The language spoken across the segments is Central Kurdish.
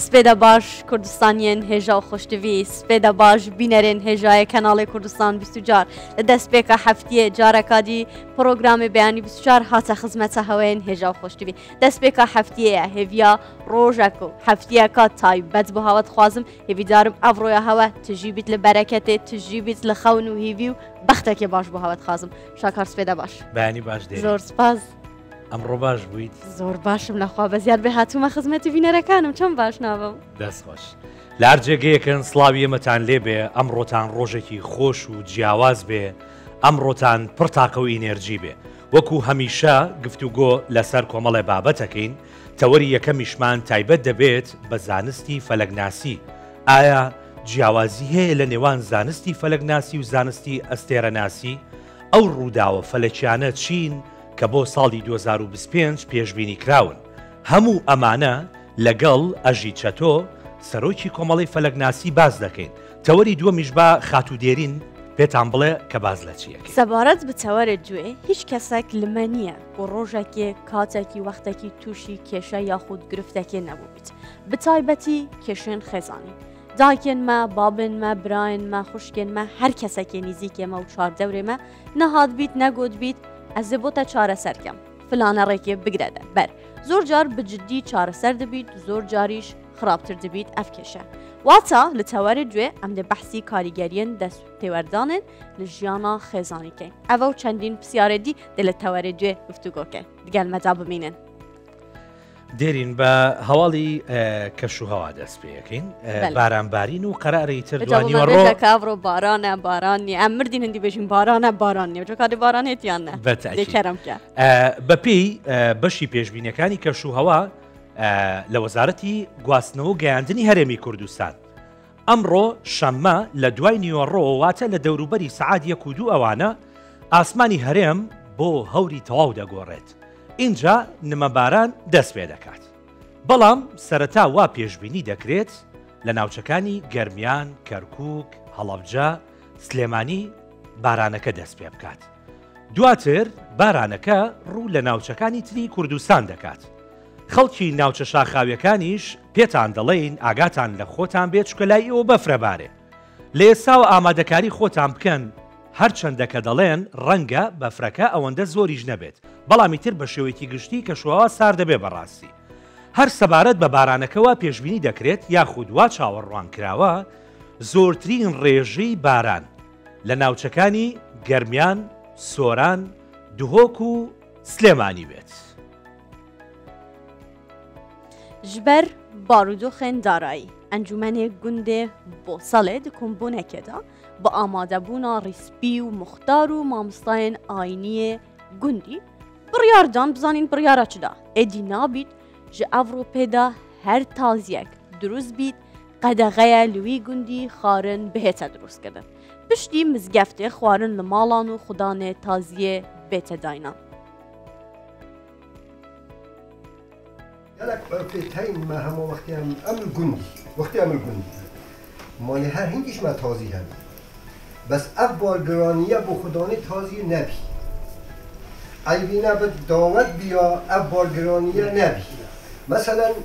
سپێدە باش کوردستانیەن هێژا و خۆشتوی، سپێدە باش بینەرێن هێژایە کەناڵێ کوردستان 24 لە دەستپێکە هەفتیە جارەکادی پرۆگرامێ بەیانی 24 هاتە خزمەتە هەوەیەن هێژا و خۆشتوی. دەستپێکە هەفتیەیە هێڤیا ڕۆژەک و هەفتیەکە تایبەت بۆ هەوە دخوازم، هێڤیدارم ئەڤڕۆیە هەوە تژی بیت لە بەرەکەتێ، تژی بیت لە خەون و هیوی و بەختێکێ باش بۆ هەوە دخوازم. شاکار سپێدە باش. بەیانی باش دێ. زۆر سپاس. ئەمڕۆ باش بوویت؟ زۆر باشم لەخوا بەزیاد بێ هاتوومە خزمەتی بینەرەکانم، چۆن باش نابم؟ دەست خۆش. لە هەر جێگەیەکن سڵاوی ئێمەتان لێبێ، ئەمڕۆتان ڕۆژێکی خۆش و جیاواز بێ، ئەمڕۆتان پڕ تاقە و ئینێرجی بێ. وەکو هەمیشە گفتوگۆ لەسەر کۆمەڵێ بابەتەکەین، تەوەری یەکەمیشمان تایبەت دەبێت بە زانستی فەلەکناسی. ئایا جیاوازی هەیە لە نێوان زانستی فەلەکناسی و زانستی ئەستێرەناسی؟ ئەو ڕووداوە فەلەکیانە چین کە بۆ ساڵی 2025 پێشبینی کراون؟ هەموو ئەمانە لەگەڵ ئەژی چەتۆ، سەرۆکی کۆمەڵەی فەلەکناسی باس دەکەین. تەوەری دووەمیش با خاتوو دێرین پێتان بڵێ کە باس لە چی ئەکەین. سەبارەت بە تەوەرێ دوێ هیچ کەسەک لمە نییە و ڕۆژەکێ کاتەکی وەختەکی تووشی کێشە یاخود گرفتەکێ نەبووبیت، بتایبەتی کێشێن خێزانی. دایکێن مە، بابێن مە، براێن مە، خوشکێن مە، هەر کەسەکێ نیزیکێ مە و چواردەورێ مە نەهات بیت نەگۆت بیت ئەزێ بۆتە چارەسەر کەم فلانە ڕێکێ بگرە دە بەر. زۆر جار بە جدی چارەسەر دەبیت، زۆر جاریش خراپتر دەبیت ئەف کێشە. واتە لە تەوەرێ دوێ ئەم دێ بەحسی کاریگەریێن دەست تێوەردانێن لە ژیانا خێزانی کەین. ئەڤە و چەندین پرسیارێ دی دێ لە تەوەرێ دوێ گفتوگۆ کەین. دگەل مەدا بمینن. دێرین بە هەواڵی کەشوهەوا دەست پێەکەین، بارانبارین و قەراری تر دوانیوەڕۆ کاڤرۆ بارانە باران نیە، ئەم مردین هەندی بێژین بارانە باران نیە، جۆکاتێ بارانێتیان نە کەرم کە. بەپێی بەشی پێشبینەکانی کەشوهەوا لە وەزارەتی گواستنەوە گەیاندنی هەرێمی کوردستان، ئەمڕۆ شەممە لە دوای نیوەڕۆوە واتە لە دەوروبەری سەعات یەک و دوو ئەوانە ئاسمانی هەرێم بۆ هەوری تەواو دەگۆڕێت، ئینجا نمەباران دەست پێ دەکات، بەڵام سەرەتا وا پێشبینی دەکرێت لە ناوچەکانی گەرمیان، کەرکوک، هەڵەبجە، سلێمانی بارانەکە دەست پێ بکات، دواتر بارانەکە ڕوو لە ناوچەکانی تری کوردستان دەکات. خەڵکی ناوچە شاخاویەکانیش پێتان دەڵێین ئاگاتان لە خۆتان بێت چونکە لای ئێوە بەفرە بارێ. لە ئێستاوە ئامادەکاری خۆتان بکەن، هەرچەندە کە دەڵێن ڕەنگە بەفرەکە ئەوەندە زۆریش نەبێت، بەڵام ئیتر بە شێوەیەکی گشتی کەشوهەوا سارد دەبێت بەڕاستی. هەر سەبارەت بە بارانەکە وا پێشبینی دەکرێت یاخود وا چاوەڕوان کراوە زۆرترین ڕێژەی باران لە ناوچەکانی گەرمیان، سۆران، دهۆک و سلێمانی بێت. ژبەر بارودۆخێن دارایی ئەنجومەنێ گوندێ بۆسەڵێ di kombûnekê de bi amadebûna rîspî û muxtar û mamostayên ayîniyê gundî biryar dan bizanîn biryara çi da. Êdî nabît ji Ewropê de her taziyek dirust bît qedexeye li wî gundî xwarin bihête dirustkirin. Piştî mizgeftê xwarin li malan û xudanê taziyê bête daynan. گەلەک عورفێ تەین مە هەمە وەختی ئەم ئەم گوندی وەختی ئەم گوندی مالی هەر هینگیش مە تازی هەبی بەس ئەف بارگرانیە بۆ خودانی تازی نەبی عەیبی نەبت داوەت بیا ئەف بارگرانیە نەبی مەسەلەن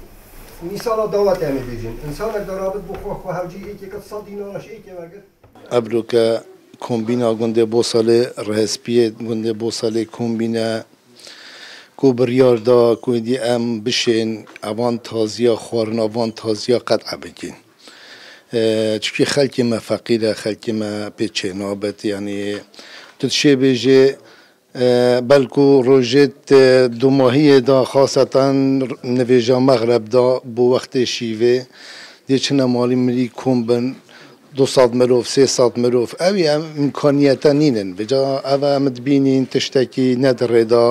میسالا داوەت ئەمێ بێژین ئینسانەک دارابت بۆ خوا خوا هەوجی ئێکێکت سەد دینارەش ئێکێ وەرگرت. ئەبرۆکە کۆمبینا گوندێ بۆسەلێ ڕێسپیێ گوندێ بۆسەلێ کۆمبینە کو بڕیار دا کو ئیدی ئەم بشێن ئەوان تازیا خواردنا ڤان تازیا قەتع بکین چونکی خەلکی مە فەقیرە خەلکی مە پێ چێ نابێت یانی تو دشێ بێژێ بەلکو ڕۆژێت دوماهیێ دا خاسەتەن نوێژا مەغرەب دا بۆ وەختێ شیڤێ دێ چنە ماڵی مری کۆم بن 200 مرۆڤ 300 مرۆڤ ئەوی ئەم ئیمکانیەتە نینن ڤێجا ئەڤە ئەم دبینین تشتەکی نەدڕێدا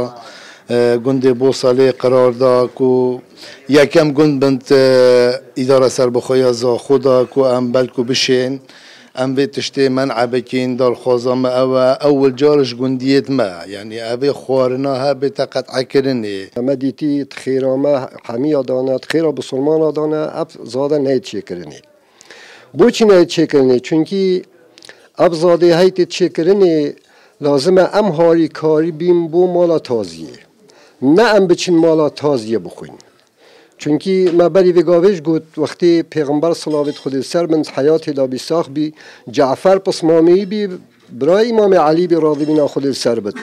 گوندێ بۆسەلێ قرار دا کو یەکەم گوند بنت ئیدارە سەربەخۆیا زاخۆ دا کو ئەم بەلکو بشێن ئەم ڤێ تشتێ مەنع بکین دالخوازا مە ئەوە ئەول جارش گوندیێت مە یانی ئەڤێ خوارنا هەبێتە قەتعەکردنێ. مە دیتی تخێرا مە حەمیا دانە تخێرا بسڵمانا دانە ئەڤ زادە نەیت چێکردنێ. بۆچی نەیت چێکردنێ؟ چونکی ئەڤ زادێ هەیتێ چێکردنێ لازمە ئەم هاریکاری بیم بۆ ماڵا تازیێ نە ئەم بچین ماڵا تازیە بخۆین. چونکی مە بەری ڤێ گاڤێش گوت وەختی پێغەمبەر سڵاڤێت خودێ سەر بن حەیاتێ دا بی ساخ بی جەعفەر پسمامیی بی برای ئیمام عەلی بی ڕازی بینا خودێ سەر بت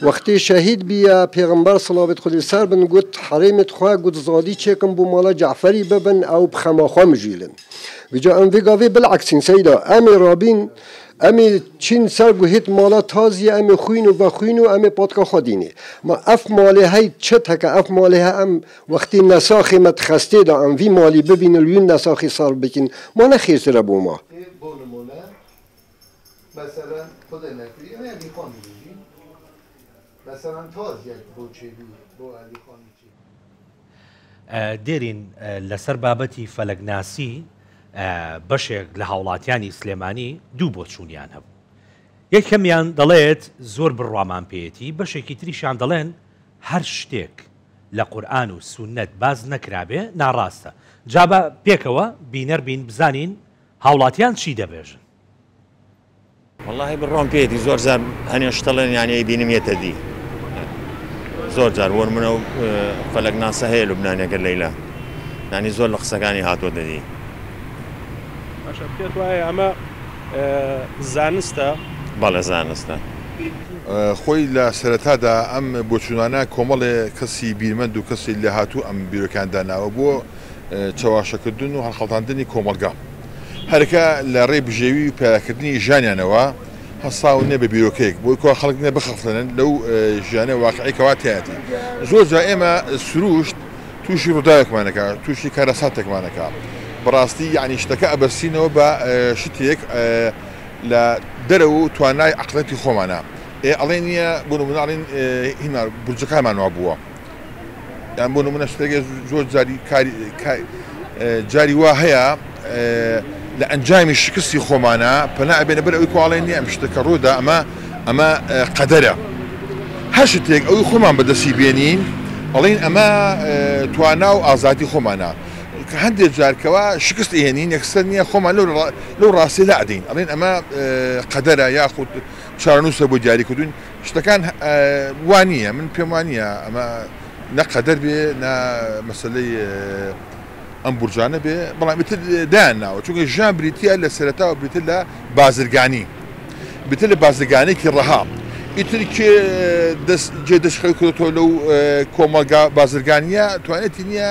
وەختی شەهید بیە پێغەمبەر سڵاڤێت خودێ سەر بن گوت حەرێمێت خوە گوت زادی چێکم بو ماڵا جەعفەری ببن ئەو بخەما خوە مژیلن ویجا ئەم ڤێ گاڤێ بلعەکسین سەیدا ئەمێ ڕابین ئەمێ چین سەر گوهێت ماڵا تازیە ئەمێ خوین و ڤەخوین و ئەمێ پاتکا خوە دینێ ما ئەف ماڵێ هەی چت هەکە ئەف ماڵێ هە ئەم وەختی نەساخی مە تخەستێ دا ئەم ڤی ماڵی ببین لوین نەساخی سەرف بکین ما نە خێرترە بۆ ما. بۆ نموونە مەسەلەن خودێ نەکری ئەمە ئەلی خانی بژی مەسەلەن تاز یەک بۆ چێبی بۆ ئەلی خانی چێ. دێرین لەسەر بابەتی فەلەکناسی بەشێک لە هاوڵاتیانی سلێمانی دوو بۆچوونیان هەبوو. یەکەمیان دەڵێت زۆر بڕوامان پێیەتی، بەشێکی تریشیان دەڵێن هەر شتێک لە قورئان و سوننەت باس نەکرابێ ناڕاستە. جا با پێکەوە بینەر بین بزانین هاوڵاتیان چی دەبێژن. وەڵاهی بڕوام پێیەتی زۆر جار هەنێ شتەڵێن یانی ئەیبینم یەتە دی زۆر جار بۆ نمونە و فەلەک ناسە هەیە لوبنانیەکە لەیلا یانی زۆر لە قسەکانی هاتۆتە دی. باشە پێت وایە ئەمە زانستە؟ بەڵێ زانستە. خۆی لە سەرەتادا ئەم بۆچوونانە کۆمەڵێ کەسی بیرمەند و کەسی لێهاتوو ئەم بیرۆکەیان داناوە بۆ چەواشەکردن و هەڵخەڵتاندنی کۆمەڵگا. هەرکە لە ڕێی بژێوی و پیادەکردنی ژیانیانەوە هەستاون نێ بە بیرۆکەیەک بۆی کوا خەڵک نێ بخەفڵێنن لەو ژیانە واقعی کەوا تیایەتی. زۆر جار ئێمە سروشت تووشی ڕووداوێکمان ئەکا، تووشی کارەساتێکمان ئەکا. بەڕاستی یەعنی شتەکە ئەبەستینەوە بە شتێک لە دەرەوە و توانای عەقڵیەتی خۆمانە. ئێ ئەڵێ نییە بۆ نموونە ئەڵێن هینمان بورجەکانمان وا بووە. یان بۆ نمونە شتێک زۆر جاری کاری جاری وا هەیە لە ئەنجامی شکستی خۆمانە پەنا ئەبێنە بەر ئەوی کواڵێ نییە ئەم شتە کە ڕوودا ئەمە ئەمە قەدەرە هەر شتێک ئەوی خۆمان بەدەستی بێنین ئەڵین ئەمە توانا و ئازادی خۆمانە کە هەندێک جارکەوە شکست ئێنین یەکسەر نییە خۆمان لەو لەو ڕاستی لا ئەدەین ئەڵێن ئەمە قەدەرە یاخود چارەنووسە بۆ دیاری کردوین شتەکان وا نییە من پێم وا نییە ئەمە نە قەدەر بێ نە مەسەلەی ئەم بورجانە بێ بەڵام ئیتر دایان ناوە چونکە ژیان بریتە لە سەرەتاوە بریتە لە بازرگانی بریتە لە بازرگانێکی ڕەها ئیتر کێ دەست جێ دەست خۆی کردۆتەوە لەو کۆمەڵگا بازرگانیە توانێتی نییە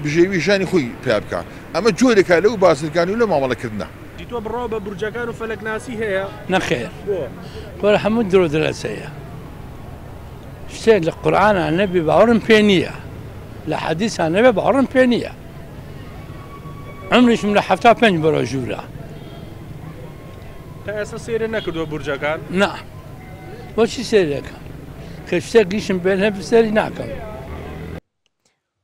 بژێوی ژیانی خۆی پیا بکە ئەمە جۆرێکە لەو بازرگانی و لەو مامەڵەکردنە. تۆ بڕوا بە بورجەکان و فەلەکناسی هەیە؟ نەخێر کورە هەموو درۆ دەلەسەیە شتێک لە قورئانا نەبی باوەڕم پێ نییە لە حەدیسا نەبێ باوەڕم پێ نییە عمریشم لە 75 بەرەو ژوورە. تا ئێستا سەیرت نەکردووە بورجەکان؟ نا بۆچی سەیرەکەم کە شتێک ئیشم پێ نەبێ سەیری ناکەم.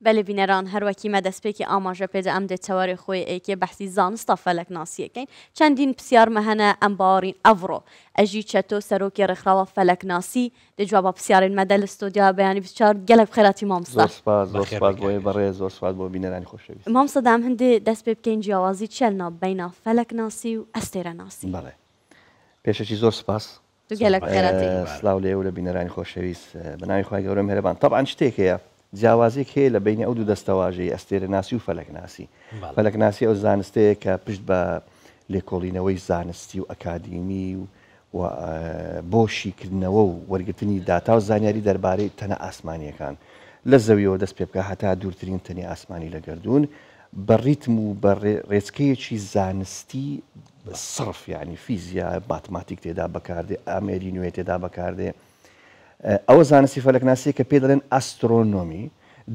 بەلێ بینەران هەروەکی مە دەسپێکی ئاماژە پێدا ئەم دێ تەوەرێ خۆێ ئێکێ بەحسی زانستا فەلەکناسیەکەین چەندین پسیار مە هەنە ئەم باوەڕین ئەڤڕۆ ئەژی چەتۆ سەرۆکی ڕێکخراوە فەلەکناسی دێ جوابا پسیارێن مە دە لە ستۆدیا بەیانی 24 گەلەک بخێراتی مامۆستا. زۆر سپاس زۆر سپاس بۆ ئێوەی بەڕێز زۆر سپاس بۆ بینەرانی خۆشەویست. مامۆستا دام هەندێ دەست پێ بکەین جیاوازی چیە لە ناوبەینا فەلەکناسی و ئەستێرەناسی؟ بەڵێ پێشەکی زۆر سپاس گەلەک خێراتی. سلاو لە ئێوە لە بینەرانی خۆشەویست بە ناوی خوای گەورە میهرەبان تەبعەن شتێک هەیە جیاوازیەک هەیە لە بەینی ئەو دوو دەستەواژەی ئەستێرەناسی و فەلەکناسی فەلەکناسی ئەو زانستەیە کە پشت بە لێکۆڵینەوەی زانستی و ئەکادیمی و و بۆ شیکردنەوە و وەرگرتنی داتا و زانیاری دەربارەی تەنە ئاسمانیەکان لە زەویەوە دەست پێ بکە هەتا دوورترین تەنی ئاسمانی لە گەردوون بە ڕیتم و بە ڕێچکەیەکی زانستی سڕف یانی فیزیا ماتماتیک تێدا بەکاردێ ئامێری نوێ تێدا بەکاردێ ئەوە زانستی فەلەکناسیە کە پێ دەڵێن ئەسترۆنۆمی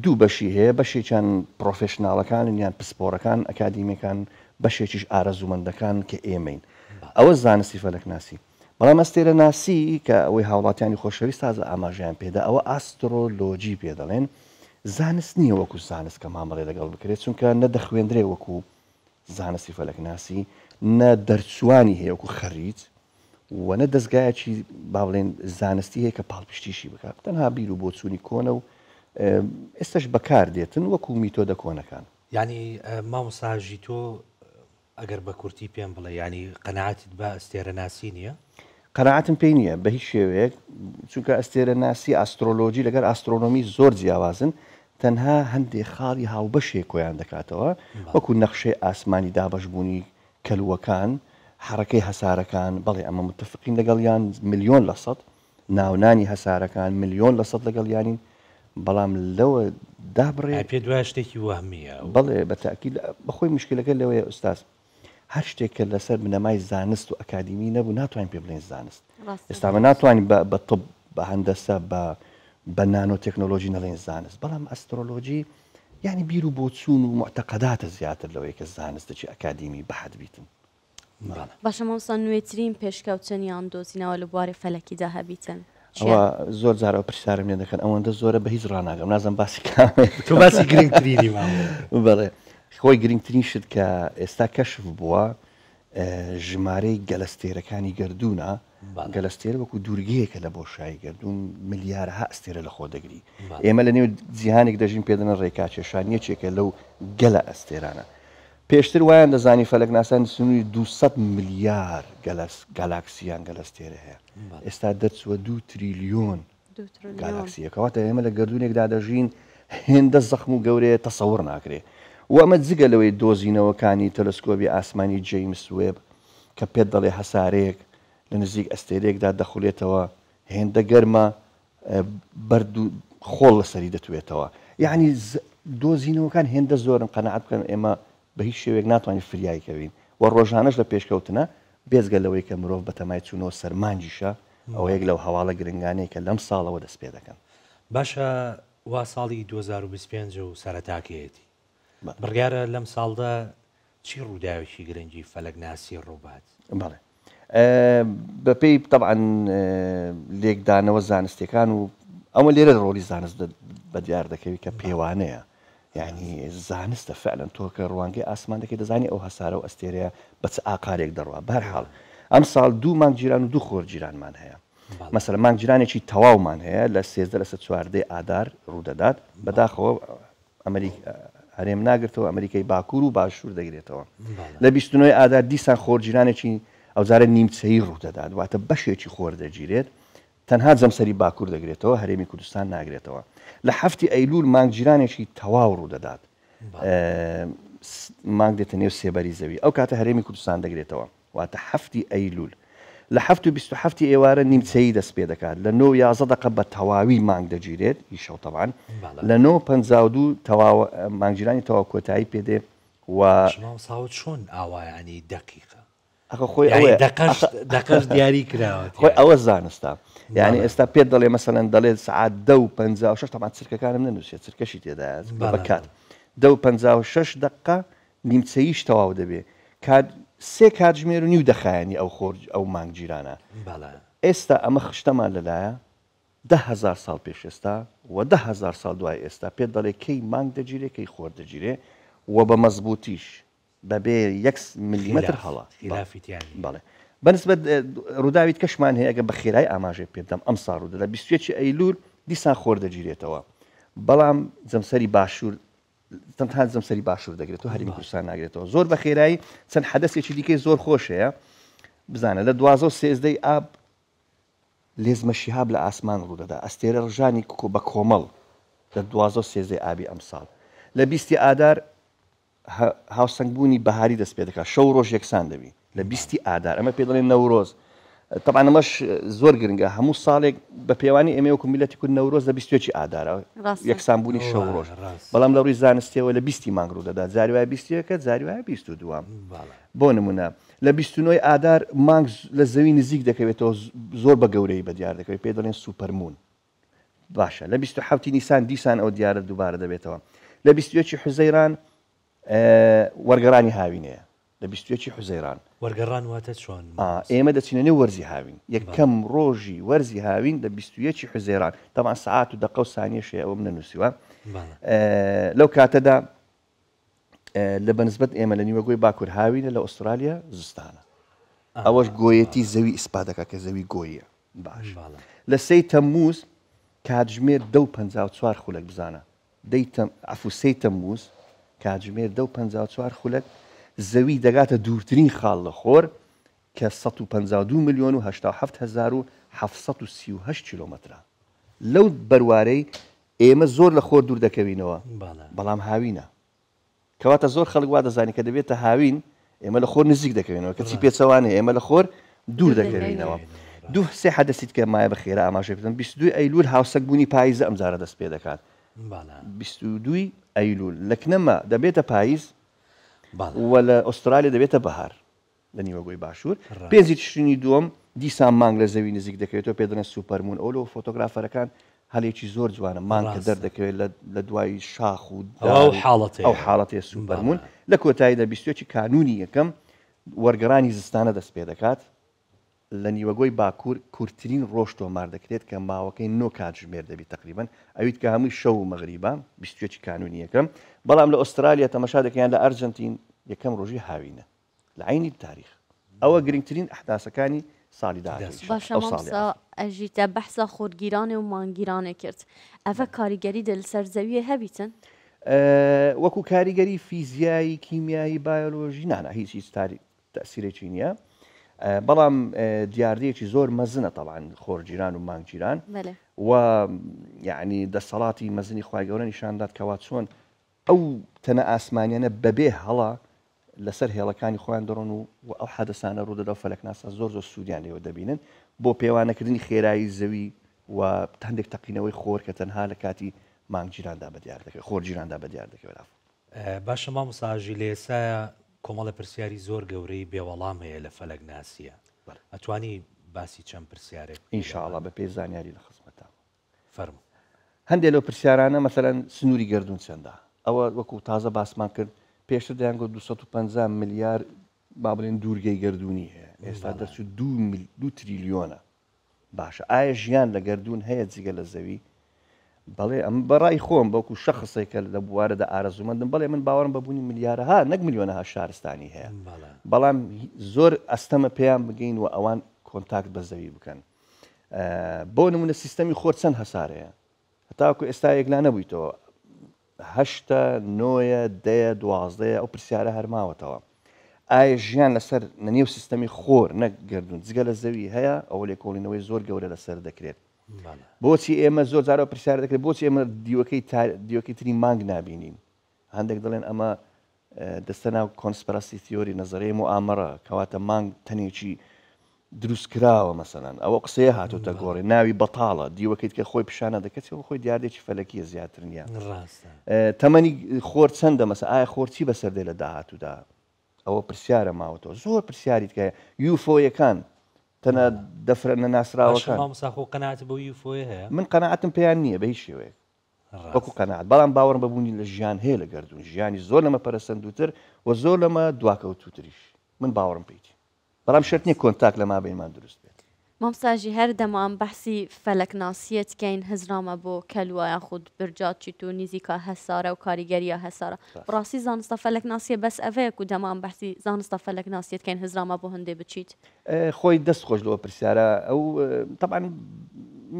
دوو بەشی هەیە بەشێکیان پرۆفشناڵەکانن یان پسپۆرەکان ئەکادیمیەکان بەشێکیش ئارەزوومەندەکان کە ئێمەین ئەوە زانستی فەلەکناسی بەڵام ئەستێرەناسی کە ئەوەی هاوڵاتیانی خۆشەویست تازە ئاماژەیان پێدا ئەوە ئاسترۆلۆجی پێ دەڵێن زانست نییە وەکو زانست کە مامەڵێ لەگەڵ بکرێت چونکە نەدەخوێندرێ وەکو زانستی فەلەکناسی نە دەرچووانی هەیە وەکو خەریج و نە دەزگایەکی با بڵێن زانستی هەیە کە پاڵپشتیشی بکات تەنها بیر و بۆچوونی کۆنە و ئێستش بەکار دێتن وەکو میتۆدە کۆنەکان. یانی مامۆستا ژی تۆ ئەگەر بە کورتی پێم بڵێ یانی قەناعەتت بە ئەستێرەناسی نییە؟ قەناعەتم پێی نییە بە هیچ شێوەیەک چونکە ئەستێرەناسی ئاسترۆلۆجی لەگەر ئاسترۆنۆمی زۆر جیاوازن. تەنها هەندێ خاڵی هاوبەشێک کۆیان دەکاتەوە وەکو نەخشەی ئاسمانی دابەشبوونی کەلووەکان، حەڕەکەی هەسارەکان، بەڵێ ئەمە متفقین لەگەڵیان ملیۆن لە سەد، ناونانی هەسارەکان ملیۆن لە سەد لەگەڵیانین، بەڵام لەوە دابڕێ. ئای پێت وایە شتێکی وەهمییە ئەو؟ بەڵێ بە تەئکید، بەخۆی موشکیلەکە لەوەیە ئوستاز، هەر شتێک کە لەسەر بنەمای زانست و ئەکادیمی نەبوو ناتوانین پێ بڵێین زانست. ئێستا مە ناتوانین بە بە طب، بە هەندەسە، بە بە نانۆ تەکنۆلۆژی نەڵێین زانست، بەڵام ئەسترۆلۆژی یانی بیر و بۆچوون و موعتەقەداتە زیاتر لەوەی کە زانستێکی ئەکادیمی بەحەد بیتن. باشە مامۆستا نوێترین پێشکەوتن یان دۆزینەوە لە بواری فەلەکیدا هەبیتن ئەوە زۆر جار ئەو پرسیارم لێ دەکەن ئەوەندە زۆرە بە هیچ ڕناگەم نازم باسی کامێ تۆ باسی گرنگترینی بەڵێ خۆی گرنگترین شت کە ئێستا کەشف بووە ژمارەی گەلەستێرەکانی گردونە گەلەستێر وەکو دوورگەیەکە لە بۆشایی گردون ملیارەها ئەستێرە لە خۆ دەگری ئێمە لە نێو جیهانێک دەژین پێدەنە ڕێکاکێشان یەکێکە لەو گەلە ئەستێرانە پێشتر وایان دەزانی فەلەکناسان سنووری 200 ملیار گالاکسی یان گەلەستێرە هەیە ئێستا دەرچووە 2 تریلیۆن گالاکسیە کەواتە ئێمە لە گردونێکدا دەژین هێندە زەخم و گەورەیە تەسەور ناکرێ و ئەمە جگە لەوەی دۆزینەوەکانی تەلەسکۆبی ئاسمانی جەیمس وێب کە پێت دەڵێ هەسارەیەک لە نزیک ئەستێرەیەکدا دەخولێتەوە هێندە گەرمە بەرد و خۆڵ لەسەری دەتوێتەوە یعنی دۆزینەوەکان هێندە زۆرن قەنەعەت بکەن ئێمە بە هیچ شێوەیەک ناتوانین فریای کەوین و ڕۆژانەش لە پێشکەوتنە بێجگە لەوەی کە مرۆڤ بەتەمای چوونەوە سەرمانگیشە ئەوە یەک لەو هەواڵە گرنگانەیە کە لەم ساڵەوە دەست پێ دەکەن. باشە وا ساڵی 2025 و سەرەتاکەیەتی بڕیارە لەم ساڵدا چی ڕووداوێکی گرنگی فەلەکناسی ڕووبات؟ بەڵێ بەپێی تەبعەن لێکدانەوە زانستیەکان و ئەوە لێرە ڕۆڵی زانست بە دیار دەکەوی کە پێوانەیە یعنی زانستە فعلەن تۆ کە ڕوانگەی ئاسمان دەکەی دەزانی ئەو هەسارە و ئەستێرەیە بە چ ئاقارێک دەڕوا بەرحاڵ ئەم ساڵ دوو مانگ جیران و دوو خۆر جیرانمان هەیە مەسەلەن مانگ جیرانێکی تەواومان هەیە لە سێزدە لەسەر چواردەی ئادار ڕوودەدات بەداخەوە ئەمریک هەرێم ناگرتەوە ئەمریکای باکوور و باشوور دەگرێتەوە لە 29 ئادار دیسان خۆرگیرانێکی ئەوجارە نیمچەیی ڕوودەدات واتە بەشێکی خۆر دەگیرێت تەنها جەمسەری باکوور دەگرێتەوە هەرێمی کوردستان ناگرێتەوە لە هەفتی ئەیلول مانگگیرانێکی تەواو ڕوودەدات مانگ دێتە نێو سێبەری زەوی ئەو کاتە هەرێمی کوردستان دەگرێتەوە واتە حەفتی ئەیلوول. لە حەفت و 27 ی ئێوارە نیمچەیی دەست پێ دەکات، لە نۆ و 11 دەقە بە تەواوی مانگ دەگیرێت، ی شەو تەبعەن، لە نۆ و 52 تەواو مانگگیرانی تەواو کۆتایی پێ دێ و. باشە مامۆستا ئەوە چۆن ئاوا یانی دەقیقە؟ ئەخە خۆی ئەوەیە. دەقەش دەقەش دیاری کراوە. خۆی ئەوە زانستە. یانی ئێستا پێت دەڵێ مەسەلەن دەڵێ سەعات دە و 56 تەبعەن چرکەکانم نەنووسیە چرکەشی تێدایە بە کات دە و 56 دەقە نیمچەییش تەواو دەبێ کات سێ کاتژمێر و نیو دەخایەنی ئەو خۆر ئەو مانگ جیرانە ئێستا ئەمە خشتەمان لەلایە 10هزار ساڵ پێش ئێستا و 10هزار ساڵ دوای ئێستا پێت دەڵێ کەی مانگ دەگیرێ کەی خۆر دەگیرێ و بە مەزبوتیش بەبێ یەک ملیمەتر هەڵە بەڵێ بەنسبەت ڕووداوی کەشمان هەیە ئەگە بە خێرای ئاماژەی پێ بدەم ئەمساڵ ڕوودەدا 21 ئەیلول دیسان خۆر دەگیرێتەوە بەڵام جەمسەری باشوور تەنها جەمسەری باشوور دەگرێتەوە هەرێمی کوردستان ناگرێتەوە زۆر بە خێرایی چەند حەدەسێکی دیکەی زۆر خۆش هەیە بزانە لە دوازە و سێزدەی ئاب لێزمە شیهاب لە ئاسمان ڕوودەدا ئەستێرە ڕژانی بە کۆمەڵ لە دوازە و سێزدەی ئابی ئەمساڵ لە بیستی ئادار هاوسەنگبوونی بەهاری دەست پێ دەکات شەو ڕۆژ یەکسان دەبی لە بیستی ئادار ئەمە پێ دەڵێن نەورۆز تەبعەن ئەمەش زۆر گرنگە هەموو ساڵێک بە پێوانی ئێمە وەکو میلەتی کورد نەورۆز لە 21 ئادارە یەکسانبوونی شەو ڕۆژ بەڵام لە ڕووی زانستیەوە لە بیستی مانگ ڕوو دەدا جاری وایە بیستیەکە جاری وایە 22 بۆ نمونە لە 29 ئادار مانگ لە زەوی نزیک دەکەوێتەوە زۆر بە گەورەی بە دیار دەکەوێت پێ دەڵێن supermoon باشە لە 27 نیسان دیسان ئەو دیارە دووبارە دەبێتەوە لە 21 حوزەیران وەرگەڕانی هاوینەیە لە 21 حوزەیران. وەرگەڕان واتە چۆن مامۆستا؟ ئێمە دەچینە نێو وەرزی هاوین یەکەم ڕۆژی وەرزی هاوین لە 21 حوزەیران تەبعەن سەعات و دەقە و سانیەش هەیە ئەوەم نەنووسیوە لەو کاتەدا لە بەنسبەت ئێمە لە نیوەگۆی باکوور هاوینە لە ئوسترالیا زستانە ئەوەش گۆیەتی زەوی ئیسپات دەکات کە زەوی گۆیە باش لە سێی تەمموز کاتژمێر دە و 54 خولەک بزانە دەی تەم عەفو سێی تەمموز کاتژمێر دە و 54 خولەک زەوی دەگاتە دوورترین خاڵ لە خۆر کە 152 ملیۆن و 87 هەزار و 738 کیلۆمەترە لەو بەروارەی. ئێمە زۆر لە خۆر دوور دەکەوینەوە بەڵام هاوینە. کەواتە زۆر خەڵک وا دەزانێت کە دەبێتە هاوین ئێمە لە خۆر نزیک دەکەوینەوە کەچی پێچەوانەیە ئێمە لە خۆر دوور دەکەوینەوە. دوو سێ حەدەسی تکە مایە بە خێرا ئاماژەی بدەم 22 ئەیلول هاوسەنگ بوونی پاییزە ئەم جارە دەست پێ دەکات 22 ئەیلول لە کنەمە دەبێتە پاییز و لە ئوسترالیا دەبێتە بەهار. لە نیوەگۆی باشوور. پێنجی تشرینی دووەم دیسان مانگ لە زەوی نزیک دەکەوێتەوە پێ دەڵێن super moon ئەو لۆ فۆتۆگرافەرەکان هەلێکی زۆر جوانە مانگ کە دەردەکەوێت لە دوای شاخ و ئەو حاڵەتەیە ئەو حاڵەتەیە super moon لە کۆتاییدا 21 کانوونی یەکەم وەرگەڕانی زستانە دەست پێ دەکات لە نیوەگۆی باکوور کورتترین ڕۆژ تۆمار دەکرێت کە ماوەکەی نۆ کاتژمێر دەبیت تەقریبەن ئەویت کە هەمووی شەو و مەغریبە 21 کانوونی یەکەم بەڵام لە ئوسترالیا تەمەشا دەکەن لە ئەرجەنتین یەکەم ڕۆژی هاوینە لە عەینی تاریخ ئەوە گرنگترین ئەحداسەکانی ساڵی داهاتوویشە باشە ئەو ساڵی مامۆستا ئەژی تە بەحسا خۆرگیرانێ و مانگگیرانێ کرد ئەڤە کاریگەری دە لەسەر زەویێ هەبیتن؟ وەکو کاریگەری فیزیایی کیمیایی بایۆلۆژی نانا هیچ هیچ تاری تەسیرێکی نییە بەڵام دیاردەیەکی زۆر مەزنە تەبعەن خۆرگیران و مانگگیران و یعنی دەسەڵاتی مەزنی خوای گەورە نیشاندات کەوا چۆن ئەو تەنە ئاسمانیانە بەبێ هەڵە لەسەر هێڵەکانی خۆیان دەڕۆن و و ئەو حادەسانە ڕوودەدا و فەلەکناسان زۆر زۆر سوودیان لێوە دەبینن بۆ پێوانەکردنی خێرایی زەوی و هەندێک تەقینەوەی خۆر کە تەنها لە کاتی مانگگیراندا بەدیار دەکەوێت خۆرگیراندا بەدیار دەکەوێت. عەفو. باشە مامۆستا ئاژی لە ئێستایا کۆمەڵە پرسیاری زۆر گەورەی بێ وەڵام هەیە لە فەلەکناسیە ئەتوانی باسی چەند پرسیارێک بکەی؟ ئینشاڵا بەپێی زانیاری لە خزمەتتان. فەرموو. هەندێ لەو پرسیارانە مەسەلەن سنووری گەردوون چەندە؟ ئەوە وەکو تازە باسمان کرد پێشتر دەیانگوت 250 ملیار با بڵێن دوورگەی گەردوونی هەیە ئێستا دەرچوو دوو تریلیۆنە باشە ئایا ژیان لە گەردوون هەیە جگە لە زەوی؟ بەڵێ ئەم بەڕای خۆم بەکو شخصێکە لە بوارەدا ئارەزوومەندم بەڵێ من باوەڕم بە بوونی ملیارەها نەک ملیۆنەها شارستانی هەیە بەڵام زۆر ئەستەمە پێیان بگەین و ئەوان contact بە زەوی بکەن. بۆ نمونە سیستەمی خۆر چەند هەسارەیە هەتاکو ئێستا یەکلا نەبوویتەوە هەشتە نۆیە دەیە دوازدەیە ئەو پرسیارە هەرماوەتەوە ئایا ژیان لەسەر لە نێو سیستەمی خۆر نەک گردون جگە لە زەوی هەیە ئەوە لێکۆڵینەوەی زۆر گەورە لەسەر دەکرێت بۆچی ئێمە زۆر جارەوە پرسیار دەکرێت بۆچی ئێمە دیوەکەی دیوەکەی تری مانگ نابینین هەندێک دەڵێن ئەمە دەستە ناو conspiracy theory نەزەرەی موئامەرە کەواتە مانگ تەنێکی دروست کراوە مەسەلەن ئەوە قسەیە هاتۆتە گۆڕێ ناوی بەتاڵە دیوەکەیت کە خۆی پیشانە دەکەچی ئەوە خۆی دیاردێکی فەلەکیە زیاتر نییە تەمەنی خۆر چەندە مەسە ئایا خۆر چی بەسەر دێ لە داهاتوودا ئەوە پرسیارە ماوەتەوە زۆر پرسیاری تکایە یوفۆیەکان تەنە دەفرە نەناسراوەکان مامۆستا خۆ قەناعەت بەو یوفۆیە هەیە من قەناعەتم پێیان نییە بە هیچ شێوەیەک وەکو قەناعەت، بەڵام باوەڕم بە بوونی لە ژیان هەیە لە گەردوون، ژیانی زۆر لەمە پەرەسەندووتر و زۆر لەمە دواکەوتووتریش، من باوەڕم پێیتی، بەڵام شەرت نییە contact لە مابەینمان دروست بێت. مامۆستا ژی هەر دەما ئەم بەحسی فەلەکناسیە تکەین هزرامە بۆ کەلوە یاخود برجا چیت و نیزیکا هەسارە و کاریگەریا هەسارە بەڕاستی زانستە فەلەکناسیە بەس ئەڤەیە کو دەما ئەم بەحسی زانستە فەلەکناسیە تکەین هزرامە بۆ هەندێ بچیت. خۆی دەست خۆش لەوە پرسیارە ئەو تەبعەن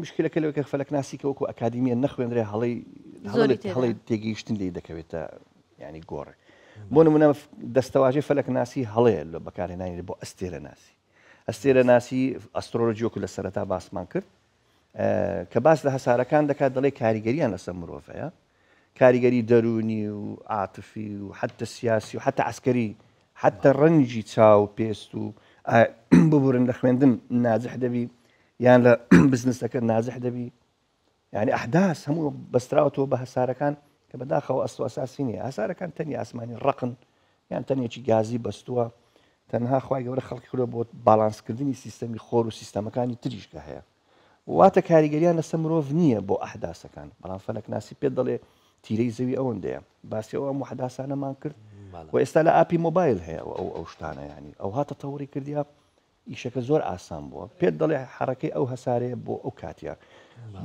مشکلەکە لەوەی کە فەلەکناسی کە وەکو ئەکادیمیە نەخوێندرێ هەڵەی هەڵەی تێگەیشتن لێی دەکەوێتە ینی گۆڕێ بۆ نمونە دەستەواژەی فەلەکناسی هەڵەیە لە بەکارهێنانی بۆ ئەستێرەناسی ئەستێرەناسی astrology وەکو لە سەرەتا باسمان کرد کە باس لە هەسارەکان دەکات دەڵێ کاریگەریان لەسەر مرۆڤ هەیە کاریگەری دەروونی و عاتفی و حتە سیاسی و حتە عسکەری حتە ڕەنگی چاو پێست و ببورن لە خوێندن ناجح دەبی یان لە بزنسەکە ناجح دەبی یعنی ئەحداس هەموو بەستراوەتەوە بە هەسارەکان کە بەداخەوە ئەسڵ ئەساسی نییە هەسارەکان تەنی ئاسمانی ڕقن یان تەنێکی گازی بەستووە تەنها خوای گەورە خەڵقی کردوە بۆ باڵانسکردنی سیستەمی خۆر و سیستەمەکانی تریش کە هەیە واتە کاریگەریان لەسەر مرۆڤ نییە بۆ ئەحداسەکان بەڵام فەلەکناسی پێت دەڵێ تیرەی زەوی ئەوەندەیە باسی ئەو ئەم حداسانەمان کرد و ئێستا لە ئاپی مۆبایل هەیە ئەو ئەو شتانە ینی ئەو هاتە تەوری کردیا ئیشەکە زۆر ئاسان بووە پێت دەڵێ حەڕەکەی ئەو هەسارەیە بۆ ئەو کاتیە